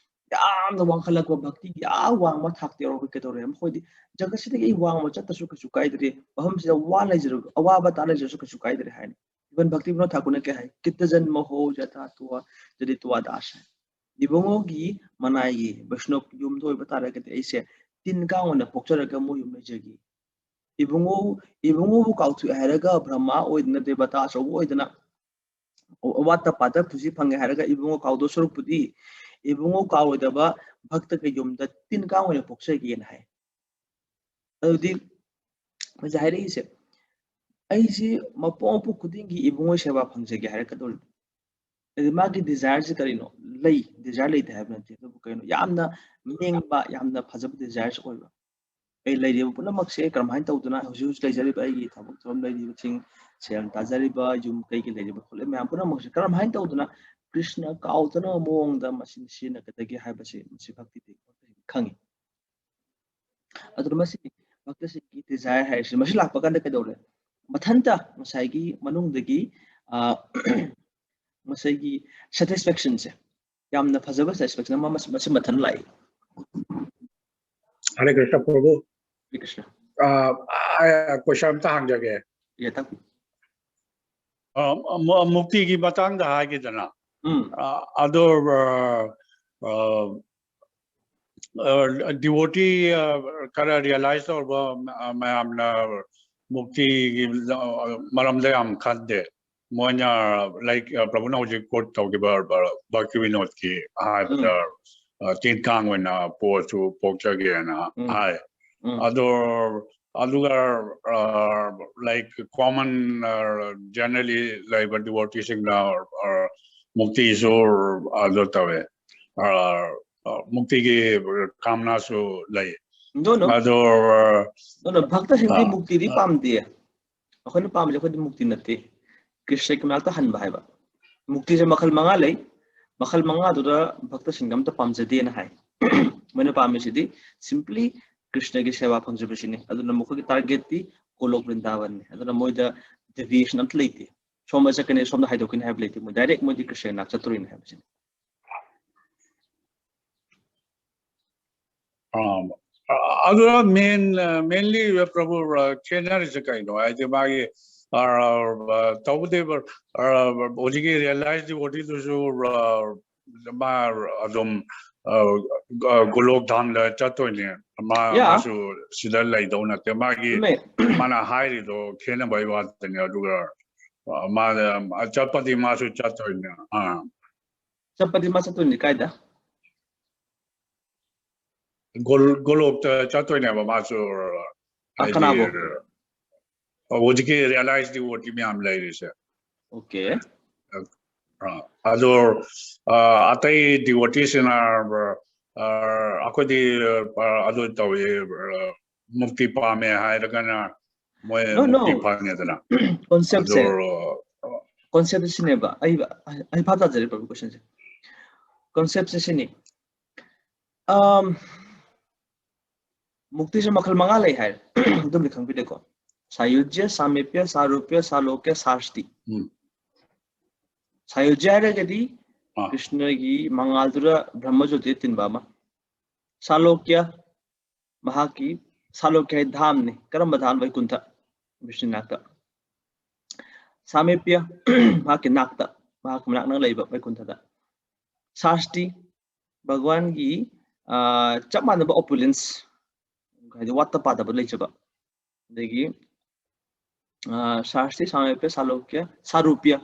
ꯌꯥꯝꯅ ꯋꯥꯡꯈꯠꯂꯛꯄ ꯚꯛꯇꯤꯒꯤ ꯌꯥꯝ ꯋꯥꯡꯕ ꯊꯥꯛꯇ ꯌꯧꯔꯒ ꯀꯩꯗꯧꯔꯦ? ꯃꯈꯣꯏꯗꯤ "ꯖꯒꯠꯁꯤꯗꯒꯤ ꯑꯩ ꯋꯥꯡꯃ ꯆꯠꯇ꯭ꯔꯁꯨ ꯀꯩꯁꯨ ꯀꯥꯏꯗ꯭ꯔꯦ, ꯃꯐꯝꯁꯤꯗ ꯋꯥ ꯂꯩꯖꯔ-, ꯑꯋꯥꯕ ꯇꯥ ꯂꯩꯖꯔꯁꯨ ꯀꯩꯁꯨ ꯀꯥꯏꯗ꯭ꯔꯦ" ꯍꯥꯏꯅꯤ꯫ Even ꯚꯛꯇꯤꯕꯤꯅꯣꯗ ꯊꯥꯀꯨꯔꯅ ꯀꯩ ꯍꯥꯏ? "ꯀꯤꯠꯇ ꯖꯟꯃ ꯍꯣ ꯖꯇꯥ ꯇꯨꯋꯥ ꯖꯗꯤꯇꯨꯋꯥ ꯗꯥꯁ" ꯍꯥꯏ꯫ ꯏꯕꯨꯡꯉꯣꯒꯤ ꯃꯅꯥꯏꯒꯤ ꯕꯩꯁꯅꯣꯞ ꯌꯨꯝꯗ ꯑꯣꯏꯕ ꯇꯥꯔꯒꯗꯤ ꯑꯩꯁꯦ ꯇꯤꯟ ꯀꯥꯡ ꯑꯣꯏꯅ ꯄꯣꯛꯆꯔꯒ ꯃꯣꯏ ꯌꯨꯝ ꯂꯩꯖꯒꯦ꯫ ꯏꯕꯨꯡꯉꯣ, ꯏꯕꯨꯡꯉꯣꯕꯨ ꯀꯥꯎꯊꯣꯛꯑꯦ ꯍꯥꯏꯔꯒ ꯕ꯭ꯔꯍꯃꯥ ꯑꯣꯏꯗꯅ, ꯗꯦꯕꯇꯥ ꯑꯆꯧꯕ ꯑꯣꯏꯗꯅ, ꯑꯋꯥꯠꯇ ꯄꯥꯗ ꯈꯨꯖꯤ ꯐꯪꯉꯦ ꯍꯥꯏꯔꯒ ꯏꯕꯨꯡꯉꯣ ꯀꯥꯎꯗꯧ ꯁꯔꯨꯛꯄꯨꯗꯤ, ꯏꯕꯨꯡꯉꯣ ꯀꯥꯎꯔꯣꯏꯗꯕ ꯚꯛꯇꯒ ꯌꯨꯝꯗ ꯇꯤꯟ ꯀꯥꯡ ꯑꯣꯏꯅ ꯄꯣꯛꯆꯒꯦꯅ ꯍꯥꯏ꯫ ꯑꯗꯨꯗꯤ ꯃꯁꯤ ꯍꯥꯏꯔꯛꯏꯁꯦ, "ꯑꯩꯁꯤ ꯃꯄꯣꯛ ꯃꯄꯣꯛ ꯈꯨꯗꯤꯡꯒꯤ ꯏꯕꯨꯡꯉꯣ ꯁꯦꯕꯥ ꯐꯪꯖꯒꯦ" ꯍꯥꯏꯔꯛꯀꯗꯧꯔꯤꯅꯤ꯫ ꯑꯗꯨ ꯃꯥꯒꯤ ꯗꯤꯖꯥꯌꯔꯁꯤ ꯀꯔꯤꯅꯣ? ꯂꯩ, ꯗꯤꯖꯥꯌꯔ ꯂꯩꯇꯦ ꯍꯥꯏꯕ ꯅꯠꯇꯦ, ꯑꯗꯨꯕꯨ ꯀꯩꯅꯣ, ꯌꯥꯝꯅ ꯃꯦꯡꯕ, ꯌꯥꯝꯅ ꯐꯖꯕ ꯗꯤꯖꯥꯌꯔꯁꯤ ꯑꯣꯏꯕ꯫ ꯑꯩ ꯂꯩꯔꯤꯕ ꯄꯨꯝꯅꯃꯛꯁꯦ ꯀꯔꯝꯍꯥꯏꯅ ꯇꯧꯗꯅ, ꯍꯧꯖꯤꯛ ꯍꯧꯖꯤꯛ ꯂꯩꯖꯔꯤꯕ ꯑꯩꯒꯤ ꯊꯕꯛ ꯊꯧꯔꯝ ꯂꯩꯔꯤꯕꯁꯤꯡ, ꯁꯦꯜ ꯇꯥꯖꯔꯤꯕ, ꯌꯨꯝ ꯀꯩꯒꯤ ꯂꯩꯔꯤꯕ ꯈꯣꯠꯂꯤꯕ ꯃꯌꯥꯝ ꯄꯨꯝꯅꯃꯛꯁꯦ ꯀꯔꯝꯍꯥꯏꯅ ꯇꯧꯗꯅ ꯀ꯭ꯔꯤꯁꯅ ꯀꯥꯎꯗꯅꯕ ꯃꯑꯣꯡꯗ ꯃꯁꯤ ꯁꯤꯖꯤꯟꯅꯒꯗꯒꯦ ꯍꯥꯏꯕꯁꯤ ꯃꯁꯤ ꯚꯛꯇꯤꯗꯤ ꯈꯪꯉꯤ꯫ ꯑꯗꯨꯅ ꯃꯁꯤ ꯚꯛꯇꯁꯤꯡꯒꯤ ꯗꯤꯖꯥꯌꯔ ꯍꯥꯏꯔꯤꯁꯤ ꯃꯁꯤ ꯂꯥꯛꯄ ꯀꯥꯟꯗ ꯀꯩꯗꯧꯔꯦ? ꯃꯊꯟꯇ ꯉꯁꯥꯏꯒꯤ ꯃꯅꯨꯡꯗꯒꯤ, ꯑ, ꯉꯁꯥꯏꯒꯤ ꯁꯦꯇꯤꯁꯐꯦꯛꯁꯟꯁꯦ, ꯌꯥꯝꯅ ꯐꯖꯕ ꯁꯦꯇꯤꯁꯐꯦꯛꯁꯟ ꯑꯃ ꯃꯁꯤ, ꯃꯁꯤ ꯃꯊꯟ ꯂꯥꯛꯏ꯫ ꯍꯔꯦ ꯀ꯭ꯔꯤꯁꯅ ꯄ꯭ꯔꯚꯨ꯫ ꯍꯔꯦ ꯀ꯭ꯔꯤꯁꯅ꯫ ꯀꯣꯏꯁꯟ ꯑꯝꯇ ꯍꯪꯖꯒꯦ꯫ ꯌꯦ, ꯇꯥꯛꯄꯤꯌꯨ꯫ ꯑ, ꯃꯨ- ꯃꯨꯛꯇꯤꯒꯤ ꯃꯇꯥꯡꯗ ꯍꯥꯏꯒꯦꯗꯅ, ꯎꯝ꯫ ꯑ, ꯑꯗꯣ, ꯑ, ꯑ, ꯑ, ꯗꯤꯚꯣꯇꯤ, ꯑ, ꯈꯔ ꯔꯤꯌꯦꯂꯥꯏꯁ ꯇꯧꯔꯕ ꯃ- ꯃꯌꯥꯝꯅ ꯃꯨꯛꯇꯤꯒꯤ, ꯑ, ꯃꯔꯝꯗ ꯌꯥꯝ ꯈꯟꯗꯦ꯫ ꯃꯣꯏꯅ, ꯂꯥꯏꯛ, ꯑ, ꯄ꯭ꯔꯚꯨꯅ ꯍꯧꯖꯤꯛ ꯀꯣꯠ ꯇꯧꯈꯤꯕ, ꯑ, ꯚꯛꯇꯤ ꯕꯤꯅꯣꯗꯀꯤ ꯍꯥꯏꯕꯗ, ꯑ, ꯇꯤꯟ ꯀꯥꯡ ꯑꯣꯏꯅ ꯄꯣꯠꯁꯨ ꯄꯣꯛꯆꯒꯦꯅ ꯎꯝ꯫ ꯍꯥꯏ꯫ ꯎꯝ꯫ ꯑꯗꯣ, ꯑꯗꯨꯒ, ꯑ, ꯂꯥꯏꯛ, ꯀꯣꯃꯟ, ꯑ, ꯖꯦꯅꯔꯦꯂꯤ ꯂꯩꯕ ꯗꯤꯚꯣꯇꯤꯁꯤꯡꯅ, ꯑ, ꯃꯨꯛꯇꯤꯁꯨ ꯑꯗꯨ ꯇꯧꯋꯦ꯫ ꯑ, ꯑ, ꯃꯨꯛꯇꯤꯒꯤ ꯀꯥꯝꯅꯥꯁꯨ ꯂꯩ꯫ No, no. ꯑꯗꯣ, ꯑ, No, no, ꯚꯛꯇꯁꯤꯡꯗꯤ ꯑ, ꯃꯨꯛꯇꯤꯗꯤ ꯑ, ꯄꯥꯝꯗꯦ꯫ ꯑꯩꯈꯣꯏꯅ ꯄꯥꯝꯃꯤꯁꯦ ꯑꯩꯈꯣꯏꯗꯤ ꯃꯨꯛꯇꯤ ꯅꯠꯇꯦ꯫ ꯀ꯭ꯔꯤꯁꯅꯒꯤ ꯃꯅꯥꯛꯇ ꯍꯟꯕ ꯍꯥꯏꯕ꯫ ꯃꯨꯛꯇꯤꯁꯦ ꯃꯈꯜ ꯃꯉꯥ ꯂꯩ꯫ ꯃꯈꯜ ꯃꯉꯥꯗꯨꯗ ꯚꯛꯇꯁꯤꯡꯒ ꯑꯝꯇ ꯄꯥꯝꯖꯗꯦꯅ ꯍꯥꯏ꯫ ꯃꯣꯏꯅ ꯄꯥꯝꯃꯤꯁꯤꯗꯤ simply ꯀ꯭ꯔꯤꯁꯅꯒꯤ ꯁꯦꯕꯥ ꯐꯪꯖꯕꯁꯤꯅꯤ꯫ ꯑꯗꯨꯅ ꯃꯈꯣꯏꯒꯤ targetꯇꯤ ꯒꯣꯂꯣꯛ ꯕ꯭ꯔꯤꯟꯗꯥꯕꯟꯅꯤ꯫ ꯑꯗꯨꯅ ꯃꯣꯏꯗ deviation ꯑꯝꯇ ꯂꯩꯇꯦ꯫ ꯁꯣꯝꯗ ꯆꯠꯀꯅꯤ, ꯁꯣꯝꯗ ꯍꯥꯏꯗꯣꯛꯀꯅꯤ ꯍꯥꯏꯕ ꯂꯩꯇꯦ꯫ ꯃꯣꯏ direct ꯃꯣꯏꯗꯤ ꯀ꯭ꯔꯤꯁꯅꯒꯤ ꯃꯅꯥꯛ ꯆꯠꯇꯣꯔꯤꯅꯤ ꯍꯥꯏꯕꯁꯤꯅꯤ꯫ ꯑꯥ, ꯑꯗꯨꯅ main, mainly ꯄ꯭ꯔꯚꯨ, ꯑ, ꯈꯦꯠꯅꯔꯤꯁꯦ ꯀꯩꯅꯣ ꯍꯥꯏꯗꯤ ꯃꯥꯒꯤ, ꯑ, ꯑ, ꯇꯧꯕꯗꯤ, ꯑ, ꯍꯧꯖꯤꯛꯀꯤ realized devoteeꯗꯨꯁꯨ, ꯑ, ꯃꯥ ꯑꯗꯨꯝ, ꯑ, ꯑ, ꯒꯣꯂꯣꯛ ꯙꯥꯝꯗ ꯆꯠꯇꯣꯏꯅꯦ꯫ ꯃꯥ, Yeah. ꯃꯥꯁꯨ ꯁꯤꯗ ꯂꯩꯗꯧ ꯅꯠꯇꯦ꯫ ꯃꯥꯒꯤ, ꯆꯨꯝꯃꯦ꯫ ꯃꯥꯅ ꯍꯥꯏꯔꯤꯗꯣ ꯈꯦꯠꯅꯕꯩ ꯋꯥꯇꯅꯦ꯫ ꯑꯗꯨꯒ, ꯑ, ꯃꯥ, ꯑ, ꯆꯠꯄꯗꯤ ꯃꯥꯁꯨ ꯆꯠꯇꯣꯏꯅꯦ꯫ ꯑꯥ꯫ ꯆꯠꯄꯗꯤ ꯃꯥ ꯆꯠꯇꯣꯏꯅꯤ ꯀꯥꯏꯗ? ꯒꯣꯜ-, ꯒꯣꯂꯣꯛꯇ ꯆꯠꯇꯣꯏꯅꯦꯕ ꯃꯥꯁꯨ, ꯑ, ꯍꯥꯏꯗꯤ, ꯀꯅꯥꯕꯨ? ꯑ, ꯍꯧꯖꯤꯛꯀꯤ realized devotee ꯃꯌꯥꯝ ꯂꯩꯔꯤꯁꯦ꯫ Okay. ꯑ, ꯑꯗꯣ, ꯑ, ꯑꯇꯩ devoteeꯁꯤꯡꯅ, ꯑ, ꯑꯩꯈꯣꯏꯗꯤ, ꯑ, ꯑꯗꯨ ꯇꯧꯏ, ꯑ, ꯃꯨꯛꯇꯤ ꯄꯥꯝꯃꯦ ꯍꯥꯏꯔꯒꯅ ꯃꯣꯏ No, no. ꯃꯨꯛꯇꯤ ꯐꯪꯉꯦꯗꯅ꯫ Conceptꯁꯦ, ꯑꯗꯣ, ꯑ, conceptꯁꯦ ꯁꯤꯅꯦꯕ꯫ ꯑꯩ, ꯑꯩ ꯚꯥꯞ ꯇꯥꯖꯔꯦ ꯄ꯭ꯔꯚꯨ questionꯁꯦ꯫ Conceptꯁꯦ ꯁꯤꯅꯤ꯫ ꯑꯝ, ꯃꯨꯛꯇꯤꯁꯦ ꯃꯈꯜ ꯃꯉꯥ ꯂꯩ ꯍꯥꯏ꯫ ꯑꯗꯨꯝꯗꯤ ꯈꯪꯕꯤꯗꯦꯀꯣ꯫ ꯁꯥꯌꯨꯖ꯭ꯌ, ꯁꯥꯃꯤꯄ꯭ꯌ, ꯁꯥꯔꯨꯄ꯭ꯌ, ꯁꯥꯂꯣꯀ꯭ꯌ, ꯁꯥꯁꯇꯤ꯫ ꯎꯝ꯫ ꯁꯥꯌꯨꯖ꯭ꯌ ꯍꯥꯏꯔꯒꯗꯤ ꯑꯥ꯫ ꯀ꯭ꯔꯤꯁꯅꯒꯤ ꯃꯉꯥꯜꯗꯨꯗ ꯕ꯭ꯔꯍ꯭ꯃ ꯖꯣꯇꯤ ꯇꯤꯟꯕ ꯑꯃ꯫ ꯁꯥꯂꯣꯀ꯭ꯌ, ꯃꯍꯥꯛꯀꯤ, ꯁꯥꯂꯣꯀ꯭ꯌ ꯍꯥꯏ ꯙꯥꯝꯅꯤ꯫ ꯀꯔꯝꯕ ꯙꯥꯝ? ꯕꯩꯀꯨꯟꯊ, ꯕꯤꯁꯅꯨ ꯅꯥꯛꯇ꯫ ꯁꯥꯃꯤꯄ꯭ꯌ, ꯃꯍꯥꯛꯀꯤ ꯅꯥꯛꯇ, ꯃꯍꯥꯛꯀꯤ ꯃꯅꯥꯛ ꯅꯛꯅ ꯂꯩꯕ ꯕꯩꯀꯨꯟꯊꯗ꯫ ꯁꯥꯁꯇꯤ, ꯚꯒꯋꯥꯟꯒꯤ, ꯑ, ꯆꯞ ꯃꯥꯟꯅꯕ opulence, ꯍꯥꯏꯗꯤ ꯋꯥꯠꯇ ꯄꯥꯗꯕ ꯂꯩꯖꯕ꯫ ꯑꯗꯒꯤ ꯁꯥꯔꯁꯇꯤ ꯁꯥꯃꯤꯞꯌ ꯁꯥꯂꯣꯛꯌ ꯁꯥꯔꯨꯄ꯭ꯌ,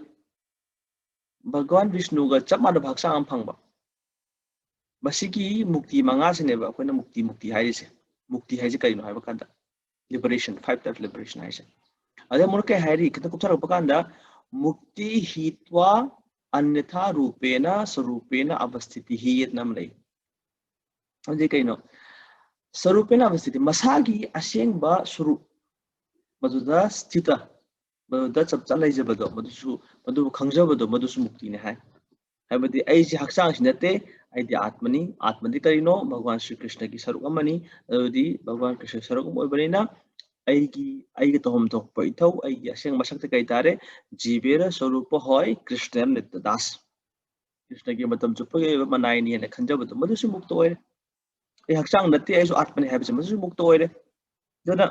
ꯚꯒꯋꯥꯟ ꯕꯤꯁꯅꯨꯒ ꯆꯞ ꯃꯥꯟꯅꯕ ꯍꯛꯆꯥꯡ ꯑꯃ ꯐꯪꯕ꯫ ꯃꯁꯤꯒꯤ ꯃꯨꯛꯇꯤ ꯃꯉꯥꯁꯤꯅꯦꯕ ꯑꯩꯈꯣꯏꯅ ꯃꯨꯛꯇꯤ ꯃꯨꯛꯇꯤ ꯍꯥꯏꯔꯤꯁꯦ꯫ ꯃꯨꯛꯇꯤ ꯍꯥꯏꯁꯦ ꯀꯩꯅꯣ ꯍꯥꯏꯕ ꯀꯥꯟꯗ liberation, five types liberation ꯍꯥꯏꯁꯦ꯫ ꯑꯗꯩ ꯑꯃꯨꯛ ꯀꯩ ꯍꯥꯏꯔꯤ? ꯈꯤꯇꯪ ꯀꯨꯞꯊꯔꯛꯄ ꯀꯥꯟꯗ ꯃꯨꯛꯇꯤ ꯍꯤꯠꯋꯥ ꯑꯟꯌꯊꯥ ꯔꯨꯄꯦꯅ ꯁꯔꯨꯄꯦꯅ ꯑꯕꯁꯊꯤꯇꯤ ꯍꯤꯠꯅ ꯑꯃ ꯂꯩ꯫ ꯑꯗꯨꯗꯤ ꯀꯩꯅꯣ? ꯁꯔꯨꯄꯦꯅ ꯑꯕꯁꯊꯤꯇꯤ, ꯃꯁꯥꯒꯤ ꯑꯁꯦꯡꯕ ꯁꯔꯨꯛ ꯃꯗꯨꯗ ꯁ꯭ꯊꯤꯇ, ꯃꯗꯨꯗ ꯆꯞ ꯆꯥꯅ ꯂꯩꯖꯕꯗꯣ, ꯃꯗꯨꯁꯨ, ꯃꯗꯨꯕꯨ ꯈꯪꯖꯕꯗꯣ, ꯃꯗꯨꯁꯨ ꯃꯨꯛꯇꯤꯅꯤ ꯍꯥꯏ꯫ ꯍꯥꯏꯕꯗꯤ ꯑꯩꯁꯦ ꯍꯛꯆꯥꯡꯁꯤ ꯅꯠꯇꯦ, ꯑꯩꯗꯤ ꯑꯥꯠꯃꯅꯤ꯫ ꯑꯥꯠꯃꯗꯤ ꯀꯔꯤꯅꯣ? ꯚꯒꯋꯥꯟ ꯁ꯭ꯔꯤ ꯀ꯭ꯔꯤꯁꯅꯒꯤ ꯁꯔꯨꯛ ꯑꯃꯅꯤ꯫ ꯑꯗꯨꯗꯤ ꯚꯒꯋꯥꯟ ꯀ꯭ꯔꯤꯁꯅꯒꯤ ꯁꯔꯨꯛ ꯑꯃ ꯑꯣꯏꯕꯅꯤꯅ ꯑꯩꯒꯤ, ꯑꯩꯒꯤ ꯇꯧꯐꯝ ꯊꯣꯛꯄ ꯏꯊꯧ, ꯑꯩꯒꯤ ꯑꯁꯦꯡꯕ ꯃꯁꯛꯇꯤ ꯀꯔꯤ ꯇꯥꯔꯦ? ꯖꯤꯕꯦꯔ ꯁꯔꯨꯄ ꯍꯣꯏ ꯀ꯭ꯔꯤꯁꯅ ꯅꯤꯇ ꯗꯥꯁ꯫ ꯀ꯭ꯔꯤꯁꯅꯒꯤ ꯃꯇꯝ ꯆꯨꯞꯄꯒꯤ ꯑꯣꯏꯕ ꯃꯅꯥꯏꯅꯤ ꯍꯥꯏꯅ ꯈꯟꯖꯕꯗꯣ, ꯃꯗꯨꯁꯨ ꯃꯨꯛꯇ ꯑꯣꯏꯔꯦ꯫ ꯑꯩ ꯍꯛꯆꯥꯡ ꯅꯠꯇꯦ, ꯑꯩꯁꯨ ꯑꯥꯠꯃꯅꯤ ꯍꯥꯏꯕꯁꯦ, ꯃꯗꯨꯁꯨ ꯃꯨꯛꯇ ꯑꯣꯏꯔꯦ꯫ ꯑꯗꯨꯅ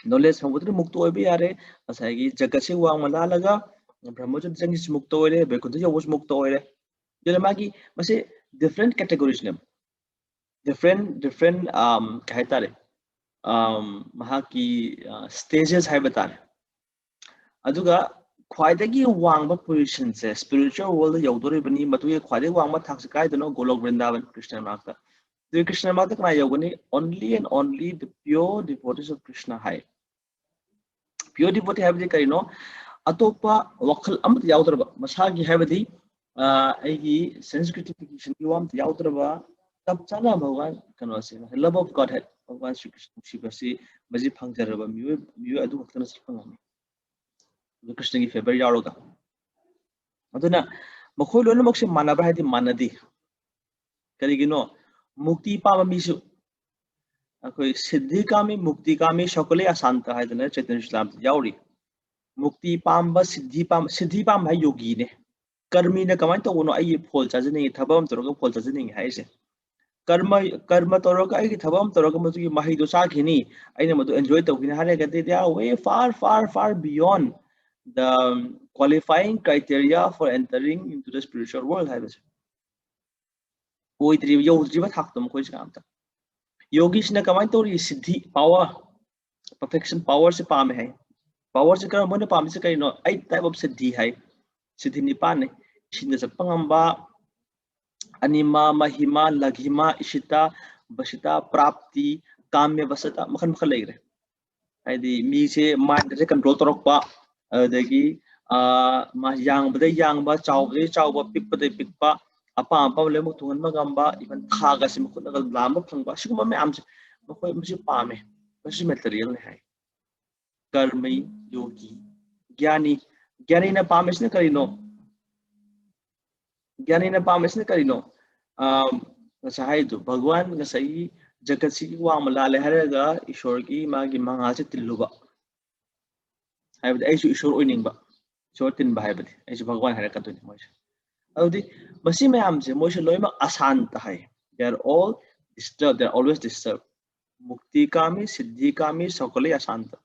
knowledge ꯐꯪꯕꯗꯨꯅ ꯃꯨꯛꯇ ꯑꯣꯏꯕ ꯌꯥꯔꯦ꯫ ꯉꯁꯥꯏꯒꯤ ꯖꯒꯠꯁꯦ ꯋꯥꯡꯃ ꯂꯥꯜꯂꯒ ꯕ꯭ꯔꯍ꯭ꯃꯁꯨ ꯆꯪꯉꯤꯁꯤ ꯃꯨꯛꯇ ꯑꯣꯏꯔꯦ, ꯕꯩꯀꯨꯟꯊ ꯌꯧꯕꯁꯨ ꯃꯨꯛꯇ ꯑꯣꯏꯔꯦ꯫ ꯑꯗꯨꯅ ꯃꯥꯒꯤ ꯃꯁꯤ different categoriesꯅꯦꯕ꯫ Different, different, um, ꯀꯩ ꯍꯥꯏꯇꯥꯔꯦ? Um, ꯃꯍꯥꯛꯀꯤ, uh, stages ꯍꯥꯏꯕ ꯇꯥꯔꯦ꯫ ꯑꯗꯨꯒ ꯈ꯭ꯋꯥꯏꯗꯒꯤ ꯋꯥꯡꯕ positionꯁꯦ spiritual worldꯗ ꯌꯧꯗꯣꯔꯤꯕꯅꯤ꯫ ꯃꯗꯨꯒꯤ ꯈ꯭ꯋꯥꯏꯗꯒꯤ ꯋꯥꯡꯕ ꯊꯥꯛꯁꯦ ꯀꯥꯏꯗꯅꯣ? ꯒꯣꯂꯣꯛ ꯕ꯭ꯔꯤꯟꯗꯥꯕꯟ ꯀ꯭ꯔꯤꯁꯅ ꯃꯅꯥꯛꯇ꯫ ꯑꯗꯨꯒꯤ ꯀ꯭ꯔꯤꯁꯅ ꯃꯅꯥꯛꯇ ꯀꯅꯥ ꯌꯧꯒꯅꯤ? Only and only the pure devotees of Krishna high. Pure devotee ꯍꯥꯏꯕꯗꯤ ꯀꯔꯤꯅꯣ? ꯑꯇꯣꯞꯄ ꯋꯥꯈꯜ ꯑꯃꯠꯇ ꯌꯥꯎꯗ꯭ꯔꯕ, ꯃꯁꯥꯒꯤ ꯍꯥꯏꯕꯗꯤ, ꯑ, ꯑꯩꯒꯤ sense gratificationꯒꯤ ꯋꯥ ꯑꯃꯠꯇ ꯌꯥꯎꯗ꯭ꯔꯕ, ꯆꯞ ꯆꯥꯅ ꯚꯒꯋꯥꯟ ꯀꯩꯅꯣꯁꯦ, love of Godhead, ꯚꯒꯋꯥꯟ ꯁ꯭ꯔꯤ ꯀ꯭ꯔꯤꯁꯅ ꯅꯨꯡꯁꯤꯕꯁꯤ ꯃꯁꯤ ꯐꯪꯖꯔꯕ ꯃꯤꯑꯣꯏ, ꯃꯤꯑꯣꯏ ꯑꯗꯨ ꯈꯛꯇꯅ ꯆꯠꯄ ꯉꯝꯃꯤ꯫ ꯑꯗꯨ ꯀ꯭ꯔꯤꯁꯅꯒꯤ favour ꯌꯥꯎꯔꯒ꯫ ꯑꯗꯨꯅ ꯃꯈꯣꯏ ꯂꯣꯏꯅꯃꯛꯁꯦ ꯃꯥꯟꯅꯕ꯭ꯔꯥ ꯍꯥꯏꯗꯤ ꯃꯥꯟꯅꯗꯦ꯫ ꯀꯔꯤꯒꯤꯅꯣ? ꯃꯨꯛꯇꯤ ꯄꯥꯝꯕ ꯃꯤꯁꯨ, ꯑꯩꯈꯣꯏ ꯁꯤꯗꯙꯤꯀꯥꯃꯤ, ꯃꯨꯛꯇꯤꯀꯥꯃꯤ, ꯁꯀꯂꯦ ꯑꯁꯥꯟꯇ ꯍꯥꯏꯗꯅ ꯆꯩꯇꯟꯌ ꯆꯔꯤꯇꯥꯃ꯭ꯔꯤꯇꯗ ꯌꯥꯎꯔꯤ꯫ ꯃꯨꯛꯇꯤ ꯄꯥꯝꯕ, ꯁꯤꯗꯙꯤ ꯄꯥꯝꯕ, ꯁꯤꯗꯙꯤ ꯄꯥꯝꯕ ꯍꯥꯏ ꯌꯣꯒꯤꯅꯦ꯫ ꯀꯔꯃꯤꯅ ꯀꯃꯥꯏꯅ ꯇꯧꯕꯅꯣ? ꯑꯩ ꯐꯣꯜ ꯆꯥꯖꯅꯤꯡꯉꯤ, ꯊꯕꯛ ꯑꯃ ꯇꯧꯔꯒ ꯐꯣꯜ ꯆꯥꯖꯅꯤꯡꯉꯤ ꯍꯥꯏꯁꯦ꯫ ꯀꯔꯃ, ꯀꯔꯃ ꯇꯧꯔꯒ, ꯑꯩꯒꯤ ꯊꯕꯛ ꯑꯃ ꯇꯧꯔꯒ ꯃꯗꯨꯒꯤ ꯃꯍꯩꯗꯣ ꯆꯥꯈꯤꯅꯤ, ꯑꯩꯅ ꯃꯗꯨ enjoy ꯇꯧꯈꯤꯅꯤ ꯍꯥꯏꯔꯒꯗꯤ, they are way far, far, far beyond the qualifying criteria for entering into the spiritual world ꯍꯥꯏꯕꯁꯦ꯫ ꯑꯣꯏꯗ꯭ꯔꯤꯕ, ꯌꯧꯗ꯭ꯔꯤꯕ ꯊꯥꯛꯇꯣ ꯃꯈꯣꯏꯁꯤꯅ ꯑꯝꯇ꯫ ꯌꯣꯒꯤꯁꯤꯅ ꯀꯃꯥꯏꯅ ꯇꯧꯔꯤ? ꯁꯤꯗꯙꯤ, power, perfection, powerꯁꯦ ꯄꯥꯝꯃꯦ ꯍꯥꯏ꯫ Power ꯁꯦ ꯀꯔꯝꯕ? ꯃꯣꯏꯅ ꯄꯥꯝꯃꯤꯁꯦ ꯀꯔꯤꯅꯣ? Eight type of siddhi high. Siddhi ꯅꯤꯄꯥꯟꯅꯤ: ꯏꯁꯤꯡꯗ ꯆꯠꯄ ꯉꯝꯕ, ꯑꯅꯤꯃꯥ, ꯃꯍꯤꯃꯥ, ꯂꯥꯒꯤꯃꯥ, ꯏꯁꯤꯇꯥ, ꯕꯁꯤꯇꯥ, ꯄ꯭ꯔꯥꯞꯇꯤ, ꯀꯥꯝꯌ ꯕꯁꯤꯇꯥ, ꯃꯈꯜ ꯃꯈꯜ ꯂꯩꯈ꯭ꯔꯦ꯫ ꯍꯥꯏꯗꯤ ꯃꯤꯁꯦ mind ꯁꯦ control ꯇꯧꯔꯛꯄ, ꯑꯗꯨꯗꯒꯤ ꯃꯥ ꯌꯥꯡꯕꯗ ꯌꯥꯡꯕ, ꯆꯥꯎꯕꯗ ꯆꯥꯎꯕ, ꯄꯤꯛꯄꯗ ꯄꯤꯛꯄ, ꯑꯄꯥꯝ ꯑꯄꯥꯝꯕ ꯂꯣꯏꯅꯃꯛ ꯊꯨꯡꯍꯟꯕ ꯉꯝꯕ, even ꯊꯥꯒꯁꯤ ꯃꯈꯨꯠꯅꯒ ꯂꯥꯝꯕ ꯐꯪꯕ, ꯁꯤꯒꯨꯝꯕ ꯃꯌꯥꯝꯁꯦ ꯃꯈꯣꯏ ꯃꯁꯤ ꯄꯥꯝꯃꯦ꯫ ꯃꯁꯤ material ꯅꯤ ꯍꯥꯏ꯫ ꯀꯔꯃꯤ ꯌꯣꯒꯤ꯫ ꯒ꯭ꯌꯥꯅꯤ꯫ ꯒ꯭ꯌꯥꯅꯤꯅ ꯄꯥꯝꯃꯤꯁꯤꯅ ꯀꯔꯤꯅꯣ? ꯒ꯭ꯌꯥꯅꯤꯅ ꯄꯥꯝꯃꯤꯁꯤꯅ ꯀꯔꯤꯅꯣ? ꯉꯁꯥꯏ ꯍꯥꯏꯗꯣ, ꯚꯒꯋꯥꯟ ꯉꯁꯥꯏꯒꯤ ꯖꯒꯠꯁꯤꯒꯤ ꯋꯥꯡꯃ ꯂꯥꯜꯂꯦ ꯍꯥꯏꯔꯒ ꯏꯁꯣꯔꯒꯤ ꯃꯥꯒꯤ ꯃꯉꯥꯜꯁꯦ ꯇꯤꯜꯂꯨꯕ꯫ ꯍꯥꯏꯕꯗꯤ ꯑꯩꯁꯨ ꯏꯁꯣꯔ ꯑꯣꯏꯅꯤꯡꯕ, ꯏꯁꯣꯔ ꯇꯤꯟꯕ ꯍꯥꯏꯕꯗꯤ ꯑꯩꯁꯨ ꯚꯒꯋꯥꯟ ꯍꯥꯏꯔꯛꯀꯗꯣꯏꯅꯤ ꯃꯣꯏꯁꯦ꯫ ꯑꯗꯨꯗꯤ ꯃꯁꯤ ꯃꯌꯥꯝꯁꯦ ꯃꯣꯏꯁꯦ ꯂꯣꯏꯅꯃꯛ ꯑꯁꯥꯟꯇ ꯍꯥꯏ꯫ They are all disturbed, they are always disturbed. ꯃꯨꯛꯇꯤ ꯀꯥꯃꯤ, ꯁꯤꯗꯤ ꯀꯥꯃꯤ, ꯁꯀꯂꯩ ꯑꯁꯥꯟꯇ꯫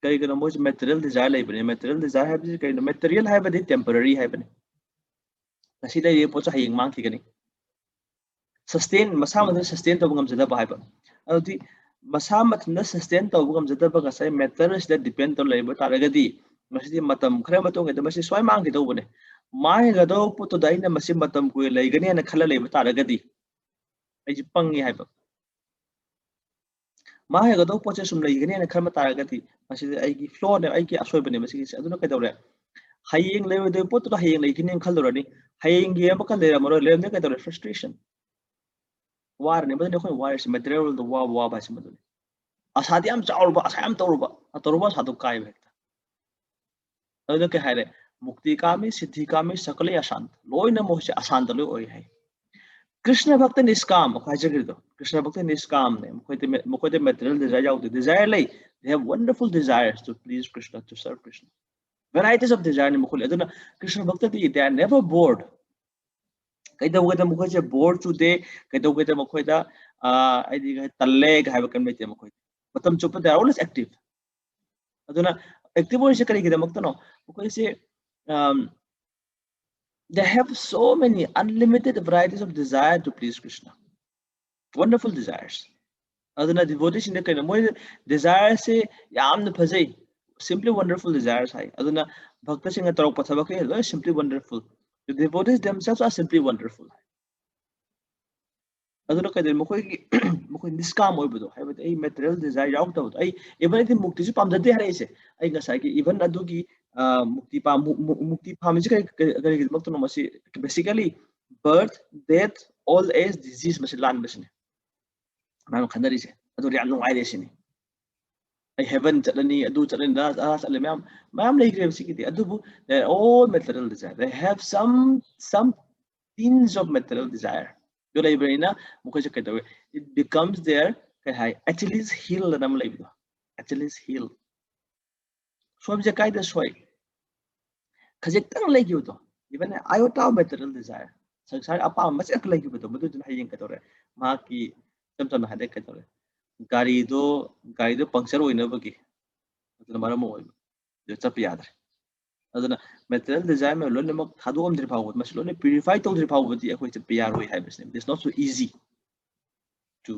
ꯀꯩꯒꯤꯅꯣ? ꯃꯣꯏꯁꯦ material desire ꯂꯩꯕꯅꯤ꯫ Material desire ꯍꯥꯏꯕꯁꯤ ꯀꯩꯅꯣ? Material ꯍꯥꯏꯕꯗꯤ temporary ꯍꯥꯏꯕꯅꯤ꯫ ꯉꯁꯤ ꯂꯩꯔꯤꯕ ꯄꯣꯠꯁꯨ ꯍꯌꯦꯡ ꯃꯥꯡꯈꯤꯒꯅꯤ꯫ Sustain, ꯃꯁꯥ ꯃꯊꯟꯇ sustain ꯇꯧꯕ ꯉꯝꯖꯗꯕ ꯍꯥꯏꯕ꯫ ꯑꯗꯨꯗꯤ ꯃꯁꯥ ꯃꯊꯟꯇ sustain ꯇꯧꯕ ꯉꯝꯖꯗꯕ ꯉꯁꯥꯏ matter ꯑꯁꯤꯗ depend ꯇꯧꯔ ꯂꯩꯕ ꯇꯥꯔꯒꯗꯤ ꯃꯁꯤꯗꯤ ꯃꯇꯝ ꯈꯔ ꯃꯇꯨꯡꯗ ꯃꯁꯤ ꯁꯨꯃꯥꯏ ꯃꯥꯡꯈꯤꯗꯧꯕꯅꯦ꯫ ꯃꯥꯡꯒꯗꯧꯕ ꯄꯣꯠꯇꯨꯗ ꯑꯩꯅ ꯃꯁꯤ ꯃꯇꯝ ꯀꯨꯏꯅ ꯂꯩꯒꯅꯤ ꯍꯥꯏꯅ ꯈꯜꯂ ꯂꯩꯕ ꯇꯥꯔꯒꯗꯤ ꯑꯩꯁꯦ ꯄꯪꯉꯤ ꯍꯥꯏꯕ꯫ ꯃꯥꯡꯒꯗꯧꯕ ꯄꯣꯠꯁꯦ ꯁꯨꯝ ꯂꯩꯒꯅꯤ ꯍꯥꯏꯅ ꯈꯟꯕ ꯇꯥꯔꯒꯗꯤ ꯃꯁꯤꯗꯤ ꯑꯩꯒꯤ flaw ꯅꯦ, ꯑꯩꯒꯤ ꯑꯁꯣꯏꯕꯅꯦ ꯃꯁꯤꯒꯤꯁꯦ꯫ ꯑꯗꯨꯅ ꯀꯩꯗꯧꯔꯦ? ꯍꯌꯦꯡ ꯂꯩꯔꯣꯏꯗꯣꯏ ꯄꯣꯠꯇꯨꯗ ꯍꯌꯦꯡ ꯂꯩꯒꯅꯤ ꯈꯜꯂꯨꯔꯅꯤ, ꯍꯌꯦꯡꯒꯤ ꯑꯃꯨꯛꯀ ꯂꯩꯔꯝꯃꯔꯣꯏ, ꯂꯩꯔꯝꯗ꯭ꯔꯦ ꯀꯩꯗꯧꯔꯦ? Frustration꯫ ꯋꯥꯔꯅꯤ꯫ ꯃꯗꯨꯅ ꯑꯩꯈꯣꯏꯅ ꯋꯥꯔꯤꯁꯦ, material world ꯗ ꯋꯥꯕ, ꯋꯥꯕ ꯍꯥꯏꯁꯦ ꯃꯗꯨꯅꯤ꯫ ꯑꯁꯥꯗꯤ ꯌꯥꯝ ꯆꯥꯎꯔꯨꯕ, ꯑꯁꯥ ꯌꯥꯝ ꯇꯧꯔꯨꯕ, ꯇꯧꯔꯨꯕ ꯑꯁꯥꯗꯣ ꯀꯥꯏꯕ ꯍꯦꯛꯇ꯫ ꯑꯗꯨꯅ ꯀꯩ ꯍꯥꯏꯔꯦ? ꯃꯨꯛꯇꯤ ꯀꯥꯃꯤ, ꯁꯤꯗꯤ ꯀꯥꯃꯤ, ꯁꯀꯂꯩ ꯑꯁꯥꯟꯇ꯫ ꯂꯣꯏꯅ ꯃꯣꯏꯁꯦ ꯑꯁꯥꯟꯇ ꯂꯣꯏ ꯑꯣꯏ ꯍꯥꯏ꯫ ꯀ꯭ꯔꯤꯁꯅ ꯚꯛꯇ ꯅꯤꯁꯀꯥꯝ ꯑꯩꯈꯣꯏ ꯍꯥꯏꯖꯈ꯭ꯔꯤꯗꯣ, ꯀ꯭ꯔꯤꯁꯅ ꯚꯛꯇ ꯅꯤꯁꯀꯥꯝꯅꯦ꯫ ꯃꯈꯣꯏꯗ, ꯃꯈꯣꯏꯗ material desire ꯌꯥꯎꯗꯦ꯫ Desire ꯂꯩ, they have wonderful desires to please Krishna, to serve Krishna. Varieties of desire ꯅꯤ ꯃꯈꯣꯏ꯫ ꯑꯗꯨꯅ Krishna ꯚꯛꯇꯗꯤ they are never bored꯫ ꯀꯩꯗꯧꯒꯦꯗ ꯃꯈꯣꯏꯁꯦ bore ꯆꯨꯗꯦ, ꯀꯩꯗꯧꯒꯦꯗ ꯃꯈꯣꯏꯗ ꯑꯩꯗꯤ ꯇꯜꯂꯦ ꯍꯥꯏꯕ ꯀꯔꯤꯝ ꯂꯩꯇꯦ꯫ ꯃꯈꯣꯏ ꯃꯇꯝ ꯆꯨꯞꯄ they are always active꯫ ꯑꯗꯨꯅ active ꯑꯣꯏꯔꯤꯁꯦ ꯀꯔꯤꯒꯤꯗꯃꯛꯇꯅꯣ? ꯃꯈꯣꯏꯁꯦ they have so many unlimited varieties of desire to please Krishna. Wonderful desires. ꯑꯗꯨꯅ devotee ꯁꯤꯡꯗ ꯀꯩꯅꯣ, ꯃꯣꯏ desire ꯁꯦ ꯌꯥꯝꯅ ꯐꯖꯩ꯫ Simply wonderful desires ꯍꯥꯏ꯫ ꯑꯗꯨꯅ ꯚꯛꯇꯁꯤꯡꯅ ꯇꯧꯔꯛꯄ ꯊꯕꯛꯈꯩ ꯂꯣꯏ simply wonderful. The devotees themselves are simply wonderful. ꯑꯗꯨꯅ ꯀꯩꯗꯧꯔꯤ? ꯃꯈꯣꯏꯒꯤ ꯃꯈꯣꯏ ꯅꯤꯁꯀꯥꯝ ꯑꯣꯏꯕꯗꯣ, ꯍꯥꯏꯕꯗꯤ ꯑꯩ material desire ꯌꯥꯎꯗꯕꯗꯣ, ꯑꯩ even ꯑꯩꯗꯤ ꯃꯨꯛꯇꯤꯁꯨ ꯄꯥꯝꯖꯗꯦ ꯍꯥꯏꯔꯛꯏꯁꯦ꯫ ꯑꯩ ꯉꯁꯥꯏꯒꯤ even ꯑꯗꯨꯒꯤ ꯃꯨꯛꯇꯤ ꯄꯥꯝ ꯃꯨꯛꯇꯤ ꯄꯥꯝꯃꯤꯁꯦ ꯀꯔꯤ ꯀꯔꯤꯒꯤꯗꯃꯛꯇꯅꯣ? ꯃꯁꯤ basically birth, death, old age, disease ꯃꯁꯤ ꯂꯥꯟꯕꯁꯤꯅꯤ ꯃꯌꯥꯝ ꯈꯟꯅꯔꯤꯁꯦ꯫ ꯑꯗꯨꯗꯤ ꯌꯥꯝ ꯅꯨꯡꯉꯥꯏꯔꯦ ꯁꯤꯅꯤ꯫ ꯑꯩ heaven ꯆꯠꯂꯅꯤ, ꯑꯗꯨ ꯆꯠꯂꯅꯤ, ꯑꯗꯥ ꯆꯠꯂꯅꯤ, ꯃꯌꯥꯝ ꯃꯌꯥꯝ ꯂꯩꯈ꯭ꯔꯦꯕ ꯁꯤꯒꯤꯗꯤ꯫ ꯑꯗꯨꯕꯨ they are all material desire, they have some some tinge of material desire. ꯑꯗꯨ ꯂꯩꯕꯅꯤꯅ ꯃꯈꯣꯏꯁꯦ ꯀꯩꯗꯧꯋꯦ? It becomes their ꯀꯩ ꯍꯥꯏ, Achilles heel ꯑꯅ ꯑꯃ ꯂꯩꯕꯗꯣ, Achilles heel. ꯁꯣꯏꯕꯁꯦ ꯀꯥꯏꯗ ꯁꯣꯏ? ꯈꯖꯤꯛꯇꯪ ꯂꯩꯈꯤꯕꯗꯣ, even iota of material desire, ꯁꯪꯁꯥꯔ ꯑꯄꯥꯝꯕ ꯃꯆꯦꯠ ꯂꯩꯈꯤꯕꯗꯣ, ꯃꯗꯨꯗꯨꯅ ꯍꯌꯦꯡ ꯀꯩꯗꯧꯔꯦ? ꯃꯍꯥꯛꯀꯤ ꯏꯆꯝ ꯆꯝꯅ ꯍꯥꯏꯔꯗꯤ ꯀꯩꯗꯧꯔꯦ? ꯒꯥꯔꯤꯗꯣ ꯒꯥꯔꯤꯗꯣ puncture ꯑꯣꯏꯅꯕꯒꯤ ꯑꯗꯨꯅ ꯃꯔꯝ ꯑꯣꯏꯕ ꯑꯗꯨ ꯆꯠꯄ ꯌꯥꯗ꯭ꯔꯦ꯫ ꯑꯗꯨꯅ material desire ꯃꯌꯥꯝ ꯂꯣꯏꯅꯃꯛ ꯊꯥꯗꯣꯛꯑꯝꯗ꯭ꯔꯤ ꯐꯥꯎꯕ, ꯃꯁꯤ ꯂꯣꯏꯅ purify ꯇꯧꯗ꯭ꯔꯤ ꯐꯥꯎꯕꯗꯤ ꯑꯩꯈꯣꯏ ꯆꯠꯄ ꯌꯥꯔꯣꯏ ꯍꯥꯏꯕꯁꯤꯅꯦ꯫ It's not so easy to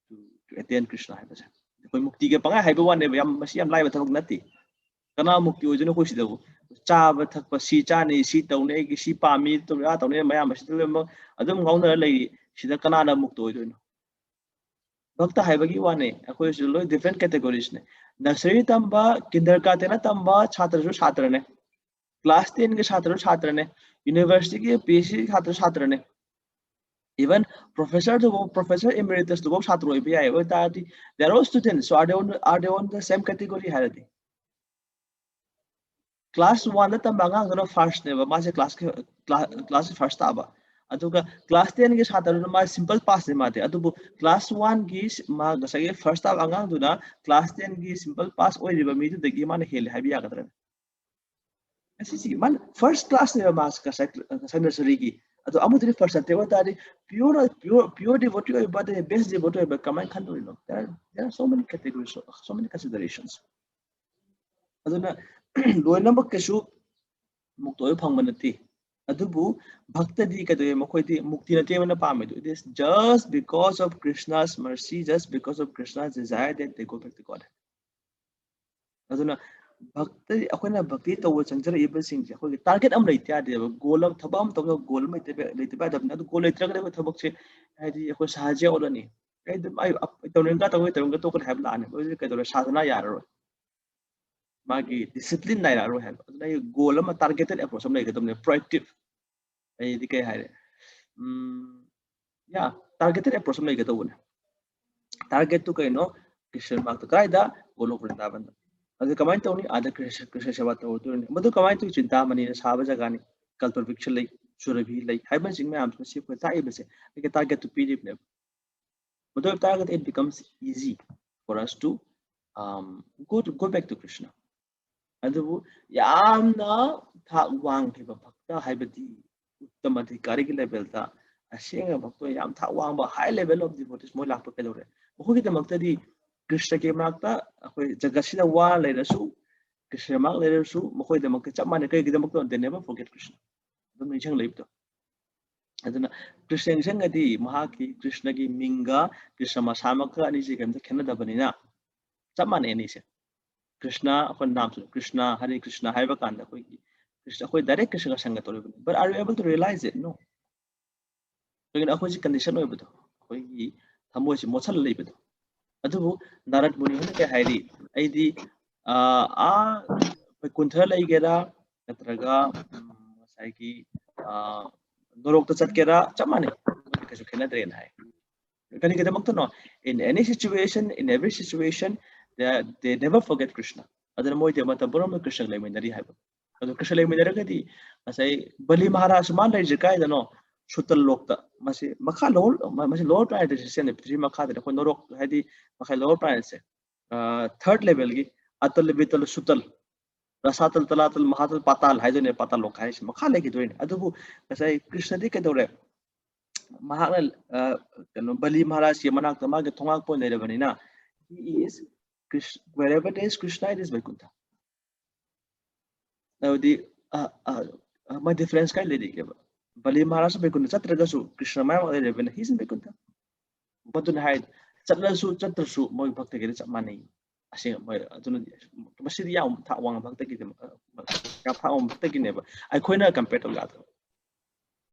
to to attain Krishna ꯍꯥꯏꯕꯁꯦ꯫ ꯑꯩꯈꯣꯏ ꯃꯨꯛꯇꯤꯒ ꯄꯪꯍꯥꯏ ꯍꯥꯏꯕ ꯋꯥꯅꯦꯕ, ꯌꯥꯝ ꯃꯁꯤ ꯌꯥꯝ ꯂꯥꯏꯕ ꯊꯕꯛ ꯅꯠꯇꯦ꯫ ꯀꯅꯥ ꯃꯨꯛꯇꯤ ꯑꯣꯏꯗꯣꯏꯅꯣ ꯑꯩꯈꯣꯏ ꯁꯤꯗꯕꯨ? ꯆꯥꯕ ꯊꯛꯄ, ꯁꯤ ꯆꯥꯅꯤ, ꯁꯤ ꯇꯧꯅꯤ, ꯑꯩꯒꯤ ꯁꯤ ꯄꯥꯝꯃꯤ, ꯑꯗꯨ ꯑꯥ ꯇꯧꯅꯤ, ꯃꯌꯥꯝ ꯑꯁꯤꯗ ꯂꯣꯏꯅꯃꯛ ꯑꯗꯨꯝ ꯉꯥꯎꯅꯔ ꯂꯩꯔꯤ꯫ ꯁꯤꯗ ꯀꯅꯥꯅ ꯃꯨꯛꯇ ꯑꯣꯏꯗꯣꯏꯅꯣ? ꯚꯛꯇ ꯍꯥꯏꯕꯒꯤ ꯋꯥꯅꯦ, ꯑꯩꯈꯣꯏꯁꯨ ꯂꯣꯏ different categoriesꯅꯦ꯫ Nursery ꯇꯝꯕ, kindergarten ꯇꯝꯕ ꯁꯥꯇ꯭ꯔꯁꯨ ꯁꯥꯇ꯭ꯔꯅꯦ, class tenꯒꯤ ꯁꯥꯇ꯭ꯔꯁꯨ ꯁꯥꯇ꯭ꯔꯅꯦ, universityꯒꯤ PhDꯒꯤ ꯁꯥꯇ꯭ꯔꯁꯨ ꯁꯥꯇ꯭ꯔꯅꯦ, even professorꯗꯨꯐꯥꯎ, professor emeritusꯗꯨꯐꯥꯎ ꯁꯥꯇ꯭ꯔ ꯑꯣꯏꯕ ꯌꯥꯏ꯫ ꯑꯣꯏ ꯇꯥꯔꯗꯤ they are all students, so are they on, are they on the same category ꯍꯥꯏꯔꯗꯤ? Class oneꯗ ꯇꯝꯕ ꯑꯉꯥꯡꯗꯨꯅ firstꯅꯦꯕ, ꯃꯥꯁꯦ classꯀꯤ class classꯀꯤ first ꯇꯥꯕ꯫ ꯑꯗꯨꯒ class tenꯒꯤ ꯁꯥꯇ꯭ꯔꯗꯨꯅ ꯃꯥ simple passꯅꯦ ꯃꯥꯗꯤ꯫ ꯑꯗꯨꯕꯨ class oneꯒꯤ ꯃꯥ ꯉꯁꯥꯏꯒꯤ first ꯇꯥꯕ ꯑꯉꯥꯡꯗꯨꯅ class tenꯒꯤ simple pass ꯑꯣꯏꯔꯤꯕ ꯃꯤꯗꯨꯗꯒꯤ ꯃꯥꯅ ꯍꯦꯜꯂꯦ ꯍꯥꯏꯕ ꯌꯥꯒꯗ꯭ꯔꯅꯦ? ꯑꯁꯤꯁꯤ ꯃꯥꯅ first classꯅꯦꯕ ꯃꯥꯁꯦ ꯉꯁꯥꯏ ꯉꯁꯥꯏ nurseryꯒꯤ꯫ ꯑꯗꯣ ꯑꯃꯗꯨꯗꯤ first ꯅꯠꯇꯦ꯫ ꯑꯣꯏ ꯇꯥꯔꯗꯤ pure pure pure devotee ꯑꯣꯏꯕ, ꯑꯗꯩ best devotee ꯑꯣꯏꯕ ꯀꯃꯥꯏꯅ ꯈꯟꯗꯣꯔꯤꯅꯣ? There are, there are so many categories, so, so many considerations. ꯑꯗꯨꯅ ꯂꯣꯏꯅꯃꯛ ꯀꯩꯁꯨ ꯃꯨꯛꯇ ꯑꯣꯏꯕ ꯐꯪꯕ ꯅꯠꯇꯦ꯫ ꯑꯗꯨꯕꯨ ꯚꯛꯇꯗꯤ ꯀꯩꯗꯧꯋꯦ? ꯃꯈꯣꯏꯗꯤ ꯃꯨꯛꯇꯤ ꯅꯠꯇꯦ ꯃꯣꯏꯅ ꯄꯥꯝꯃꯤꯗꯣ꯫ It is just because of Krishna's mercy, just because of Krishna's desire that they go back to God. ꯑꯗꯨꯅ ꯚꯛꯇꯤ, ꯑꯩꯈꯣꯏꯅ ꯚꯛꯇꯤ ꯇꯧꯕ ꯆꯪꯖꯔꯛꯏꯕꯁꯤꯡꯁꯦ ꯑꯩꯈꯣꯏꯒꯤ target ꯑꯃ ꯂꯩꯇ ꯌꯥꯗꯦꯕ꯫ Goal ꯑꯃ, ꯊꯕꯛ ꯑꯃ ꯇꯧꯕꯗ goal ꯑꯃ ꯂꯩꯇꯕ, ꯂꯩꯇꯕ ꯌꯥꯗꯕꯅꯤ꯫ ꯑꯗꯨ goal ꯂꯩꯇ꯭ꯔꯒꯗꯤ ꯑꯩꯈꯣꯏ ꯊꯕꯛꯁꯦ ꯍꯥꯏꯗꯤ ꯑꯩꯈꯣꯏ ꯁꯥꯍꯖ ꯑꯣꯜꯂꯅꯤ꯫ ꯑꯩ ꯑꯗꯨꯝ ꯑꯩ ꯑꯞ-, ꯇꯧꯅꯤꯡꯒ ꯇꯧꯒꯦ, ꯇꯧꯅꯤꯡꯒ ꯇꯣꯛꯀꯅꯤ ꯍꯥꯏꯕ ꯂꯥꯛꯑꯅꯤ꯫ ꯑꯗꯨꯗꯤ ꯀꯩꯗꯧꯔꯦ? ꯁꯥꯙꯅꯥ ꯌꯥꯔꯔꯣꯏ꯫ ꯃꯥꯒꯤ discipline ꯅꯥꯏꯔꯛꯑꯔꯣꯏ ꯍꯥꯏꯕ꯫ ꯑꯗꯨꯅ ꯑꯩ goal ꯑꯃ, targeted approach ꯑꯃ ꯂꯩꯒꯗꯕꯅꯦ, proactive꯫ ꯑꯩꯗꯤ ꯀꯩ ꯍꯥꯏꯔꯦ? ꯎꯝ, yeah, targeted approach ꯑꯃ ꯂꯩꯒꯗꯧꯕꯅꯦ꯫ Target ꯇꯨ ꯀꯩꯅꯣ? ꯀ꯭ꯔꯤꯁꯅ ꯃꯥꯔꯛꯇ ꯀꯗꯥꯏꯗ? ꯒꯣꯂꯣꯛ ꯕ꯭ꯔꯤꯟꯗꯥꯕꯟꯗ꯫ ꯑꯗꯨ ꯀꯃꯥꯏꯅ ꯇꯧꯅꯤ? ꯑꯥꯗ ꯀ꯭ꯔꯤꯁ-, ꯀ꯭ꯔꯤꯁꯅ ꯁꯦꯕꯥ ꯇꯧꯔꯗꯣꯏꯅꯤ꯫ ꯃꯗꯨ ꯀꯃꯥꯏꯅ ꯇꯧ? ꯆꯤꯟꯇꯥꯃꯅꯤꯅ ꯁꯥꯕ ꯖꯒꯥꯅꯤ, ꯀꯜꯄꯕ꯭ꯔꯤꯛꯁ ꯂꯩ, ꯁꯨꯔꯚꯤ ꯂꯩ ꯍꯥꯏꯕꯁꯤꯡ ꯃꯌꯥꯝꯁꯤꯅ ꯁꯤ ꯑꯩꯈꯣꯏ ꯇꯥꯛꯏꯕꯁꯦ꯫ ꯑꯩꯒꯤ target ꯇꯨ ꯄꯤꯔꯤꯕꯅꯦꯕ꯫ ꯃꯗꯨ ꯑꯣꯏꯕ ꯇꯥꯔꯒꯗꯤ it becomes easy for us to, um, go to, go back to Krishna. ꯑꯗꯨꯕꯨ ꯌꯥꯝꯅ ꯊꯥꯛ ꯋꯥꯡꯈꯤꯕ ꯚꯛꯇ ꯍꯥꯏꯕꯗꯤ ꯎꯠꯇꯝ ꯑꯙꯤꯀꯥꯔꯤꯒꯤ level ꯗ ꯑꯁꯦꯡꯕ ꯚꯛꯇ ꯌꯥꯝ ꯊꯥꯛ ꯋꯥꯡꯕ high level of devotees ꯃꯣꯏ ꯂꯥꯛꯄ ꯀꯩꯗꯧꯔꯦ? ꯃꯈꯣꯏꯒꯤꯗꯃꯛꯇꯗꯤ ꯀ꯭ꯔꯤꯁꯅꯒꯤ ꯃꯅꯥꯛꯇ ꯑꯩꯈꯣꯏ ꯖꯒꯠꯁꯤꯗ ꯋꯥ ꯂꯩꯔꯁꯨ, ꯀ꯭ꯔꯤꯁꯅ ꯃꯅꯥꯛ ꯂꯩꯔꯁꯨ ꯃꯈꯣꯏꯒꯤꯗꯃꯛꯇ ꯆꯞ ꯃꯥꯟꯅꯩ꯫ ꯀꯩꯒꯤꯗꯃꯛꯇ? They never forget Krishna. ꯑꯗꯨꯝ ꯅꯤꯡꯁꯤꯡ ꯂꯩꯕꯗꯣ꯫ ꯑꯗꯨꯅ ꯀ꯭ꯔꯤꯁꯅ ꯅꯤꯡꯁꯤꯡꯉꯗꯤ ꯃꯍꯥꯛꯀꯤ, ꯀ꯭ꯔꯤꯁꯅꯒꯤ ꯃꯤꯡꯒ ꯀ꯭ꯔꯤꯁꯅ ꯃꯁꯥꯃꯛꯀ ꯑꯅꯤꯁꯦ ꯀꯩꯝꯇ ꯈꯦꯠꯅꯗꯕꯅꯤꯅ ꯆꯞ ꯃꯥꯟꯅꯩ ꯑꯅꯤꯁꯦ꯫ ꯀ꯭ꯔꯤꯁꯅ, ꯑꯩꯈꯣꯏ ꯅꯥꯝꯁꯨ ꯀ꯭ꯔꯤꯁꯅ, ꯍꯔꯦ ꯀ꯭ꯔꯤꯁꯅ ꯍꯥꯏꯕ ꯀꯥꯟꯗ ꯑꯩꯈꯣꯏꯒꯤ ꯀ꯭ꯔꯤꯁꯅ, ꯑꯩꯈꯣꯏ direct ꯀ꯭ꯔꯤꯁꯅꯒ ꯁꯪꯒꯠꯇꯧꯔꯤꯕꯅꯤ꯫ But are you able to realize it? No. ꯀꯩꯒꯤꯅꯣ? ꯑꯩꯈꯣꯏꯁꯤ condition ꯑꯣꯏꯕꯗꯣ, ꯑꯩꯈꯣꯏꯒꯤ ꯊꯃꯣꯏꯁꯤ ꯃꯣꯠꯁꯜꯂ ꯂꯩꯕꯗꯣ꯫ ꯑꯗꯨꯕꯨ ꯅꯥꯔꯗ ꯃꯨꯅꯤ ꯍꯣꯏꯅ ꯀꯩ ꯍꯥꯏꯔꯤ? ꯑꯩꯗꯤ, ꯑꯥ, ꯑꯥ, ꯕꯩꯀꯨꯟꯊ ꯂꯩꯒꯦꯔꯥ, ꯅꯠꯇ꯭ꯔꯒ, ꯎꯝ, ꯉꯁꯥꯏꯒꯤ, ꯑꯥ, ꯅꯣꯔꯣꯛꯇ ꯆꯠꯀꯦꯔꯥ, ꯆꯞ ꯃꯥꯟꯅꯩ, ꯃꯣꯏꯗꯤ ꯀꯩꯁꯨ ꯈꯦꯠꯅꯗ꯭ꯔꯦꯅ ꯍꯥꯏ꯫ ꯀꯔꯤꯒꯤꯗꯃꯛꯇꯅꯣ? In any situation, in every situation, they, they never forget Krishna. ꯑꯗꯨꯅ ꯃꯣꯏꯗꯤ ꯃꯇꯝ ꯄꯨꯝꯅꯃꯛ ꯀ꯭ꯔꯤꯁꯅꯒ ꯂꯩꯃꯤꯟꯅꯔꯤ ꯍꯥꯏꯕ꯫ ꯑꯗꯣ ꯀ꯭ꯔꯤꯁꯅ ꯂꯩꯃꯤꯟꯅꯔꯒꯗꯤ ꯉꯁꯥꯏ ꯕꯂꯤ ꯃꯍꯥꯔꯥꯖ ꯃꯥ ꯂꯩꯔꯤꯁꯦ ꯀꯥꯏꯗꯅꯣ? ꯁꯨꯇꯜ ꯂꯣꯛꯇ꯫ ꯃꯁꯤ ꯃꯈꯥ lower, ꯃꯁꯤ lower planetary system ꯅꯦ, ꯄ꯭ꯔꯤꯊꯤꯕꯤ ꯃꯈꯥꯗꯅꯦ꯫ ꯑꯩꯈꯣꯏ ꯅꯣꯔꯣꯛ ꯍꯥꯏꯗꯤ ꯃꯈꯥ lower planet ꯁꯦ꯫ ꯑꯥ, third level ꯒꯤ ꯑꯇꯜ, ꯕꯤꯇꯜ, ꯁꯨꯇꯜ, ꯔꯁꯥꯇꯜ, ꯇꯂꯥꯇꯜ, ꯃꯍꯥꯇꯜ, ꯄꯥꯇꯥꯜ ꯍꯥꯏꯗꯣꯏꯅꯦ꯫ ꯄꯥꯇꯥꯜ ꯂꯣꯛ ꯍꯥꯏꯁꯦ ꯃꯈꯥ ꯂꯩꯈꯤꯗꯣꯏꯅꯦ꯫ ꯑꯗꯨꯕꯨ ꯉꯁꯥꯏ ꯀ꯭ꯔꯤꯁꯅꯗꯤ ꯀꯩꯗꯧꯔꯦ? ꯃꯍꯥꯛꯅ, ꯑꯥ, ꯀꯩꯅꯣ, ꯕꯂꯤ ꯃꯍꯥꯔꯥꯖꯀꯤ ꯃꯅꯥꯛꯇ ꯃꯥꯒꯤ ꯊꯣꯡꯉꯥꯛꯄ ꯑꯣꯏꯅ ꯂꯩꯔꯕꯅꯤꯅ, he is Krish-, wherever there is Krishna, it is Vaikuntha. ꯑꯗꯨꯗꯤ, ꯑ, ꯑ, ꯑ, ꯃꯥ difference ꯀꯥꯏ ꯂꯩꯔꯤꯒꯦꯕ? ꯕꯂꯤ ꯃꯍꯥꯔꯥꯖ ꯕꯩꯀꯨꯟꯊ ꯆꯠꯇ꯭ꯔꯒꯁꯨ ꯀ꯭ꯔꯤꯁꯅ ꯃꯌꯥꯝ ꯂꯩꯔꯕꯅꯤꯅ, he is in Vaikuntha. ꯃꯗꯨꯅ ꯍꯥꯏ, ꯆꯠꯂꯁꯨ ꯆꯠꯇ꯭ꯔꯁꯨ ꯃꯣꯏ ꯚꯛꯇꯒꯤꯗꯤ ꯆꯞ ꯃꯥꯟꯅꯩ꯫ ꯑꯁꯦꯡꯕ ꯑꯗꯨꯅꯗꯤ ꯃꯁꯤꯗꯤ ꯌꯥꯝ ꯊꯥꯛ ꯋꯥꯡꯕ ꯈꯛꯇꯒꯤꯗꯤ ꯌꯥꯝ ꯊꯥꯛ ꯋꯥꯡꯕ ꯈꯛꯇꯒꯤꯅꯦꯕ꯫ ꯑꯩꯈꯣꯏꯅ compare ꯇꯧ ꯌꯥꯗꯕ꯫